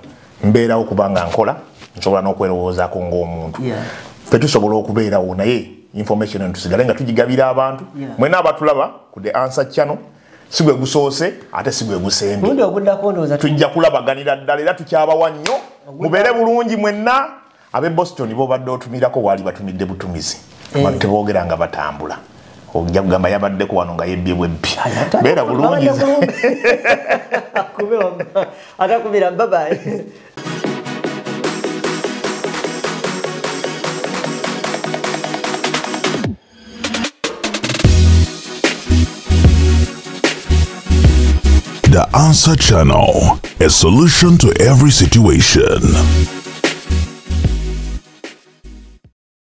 Mbeerawo kubanga nkola, nsobola n'okwerowoozaako ng'omuntu. Ffe tusobola okubeerawo, naye information eno tusigale nga tugigabira abantu. Mwenna abatulaba ku The Answer Channel, si gwe gusoose ate si gwe gusembye. Mulundi oguddako ndowooza tujja kulabaganira ddala, era tukyabawa nnyo. Mubeere bulungi mwenna. Ab'e Boston bo badde otumirako, waali batumidde butumizi. Abantu teboogera nga batambula, ojja kugamba yabaddeko wano nga yebbye bwebbi. Beera bulungi. Atakubira. Bye bye. The Answer Channel, a solution to every situation.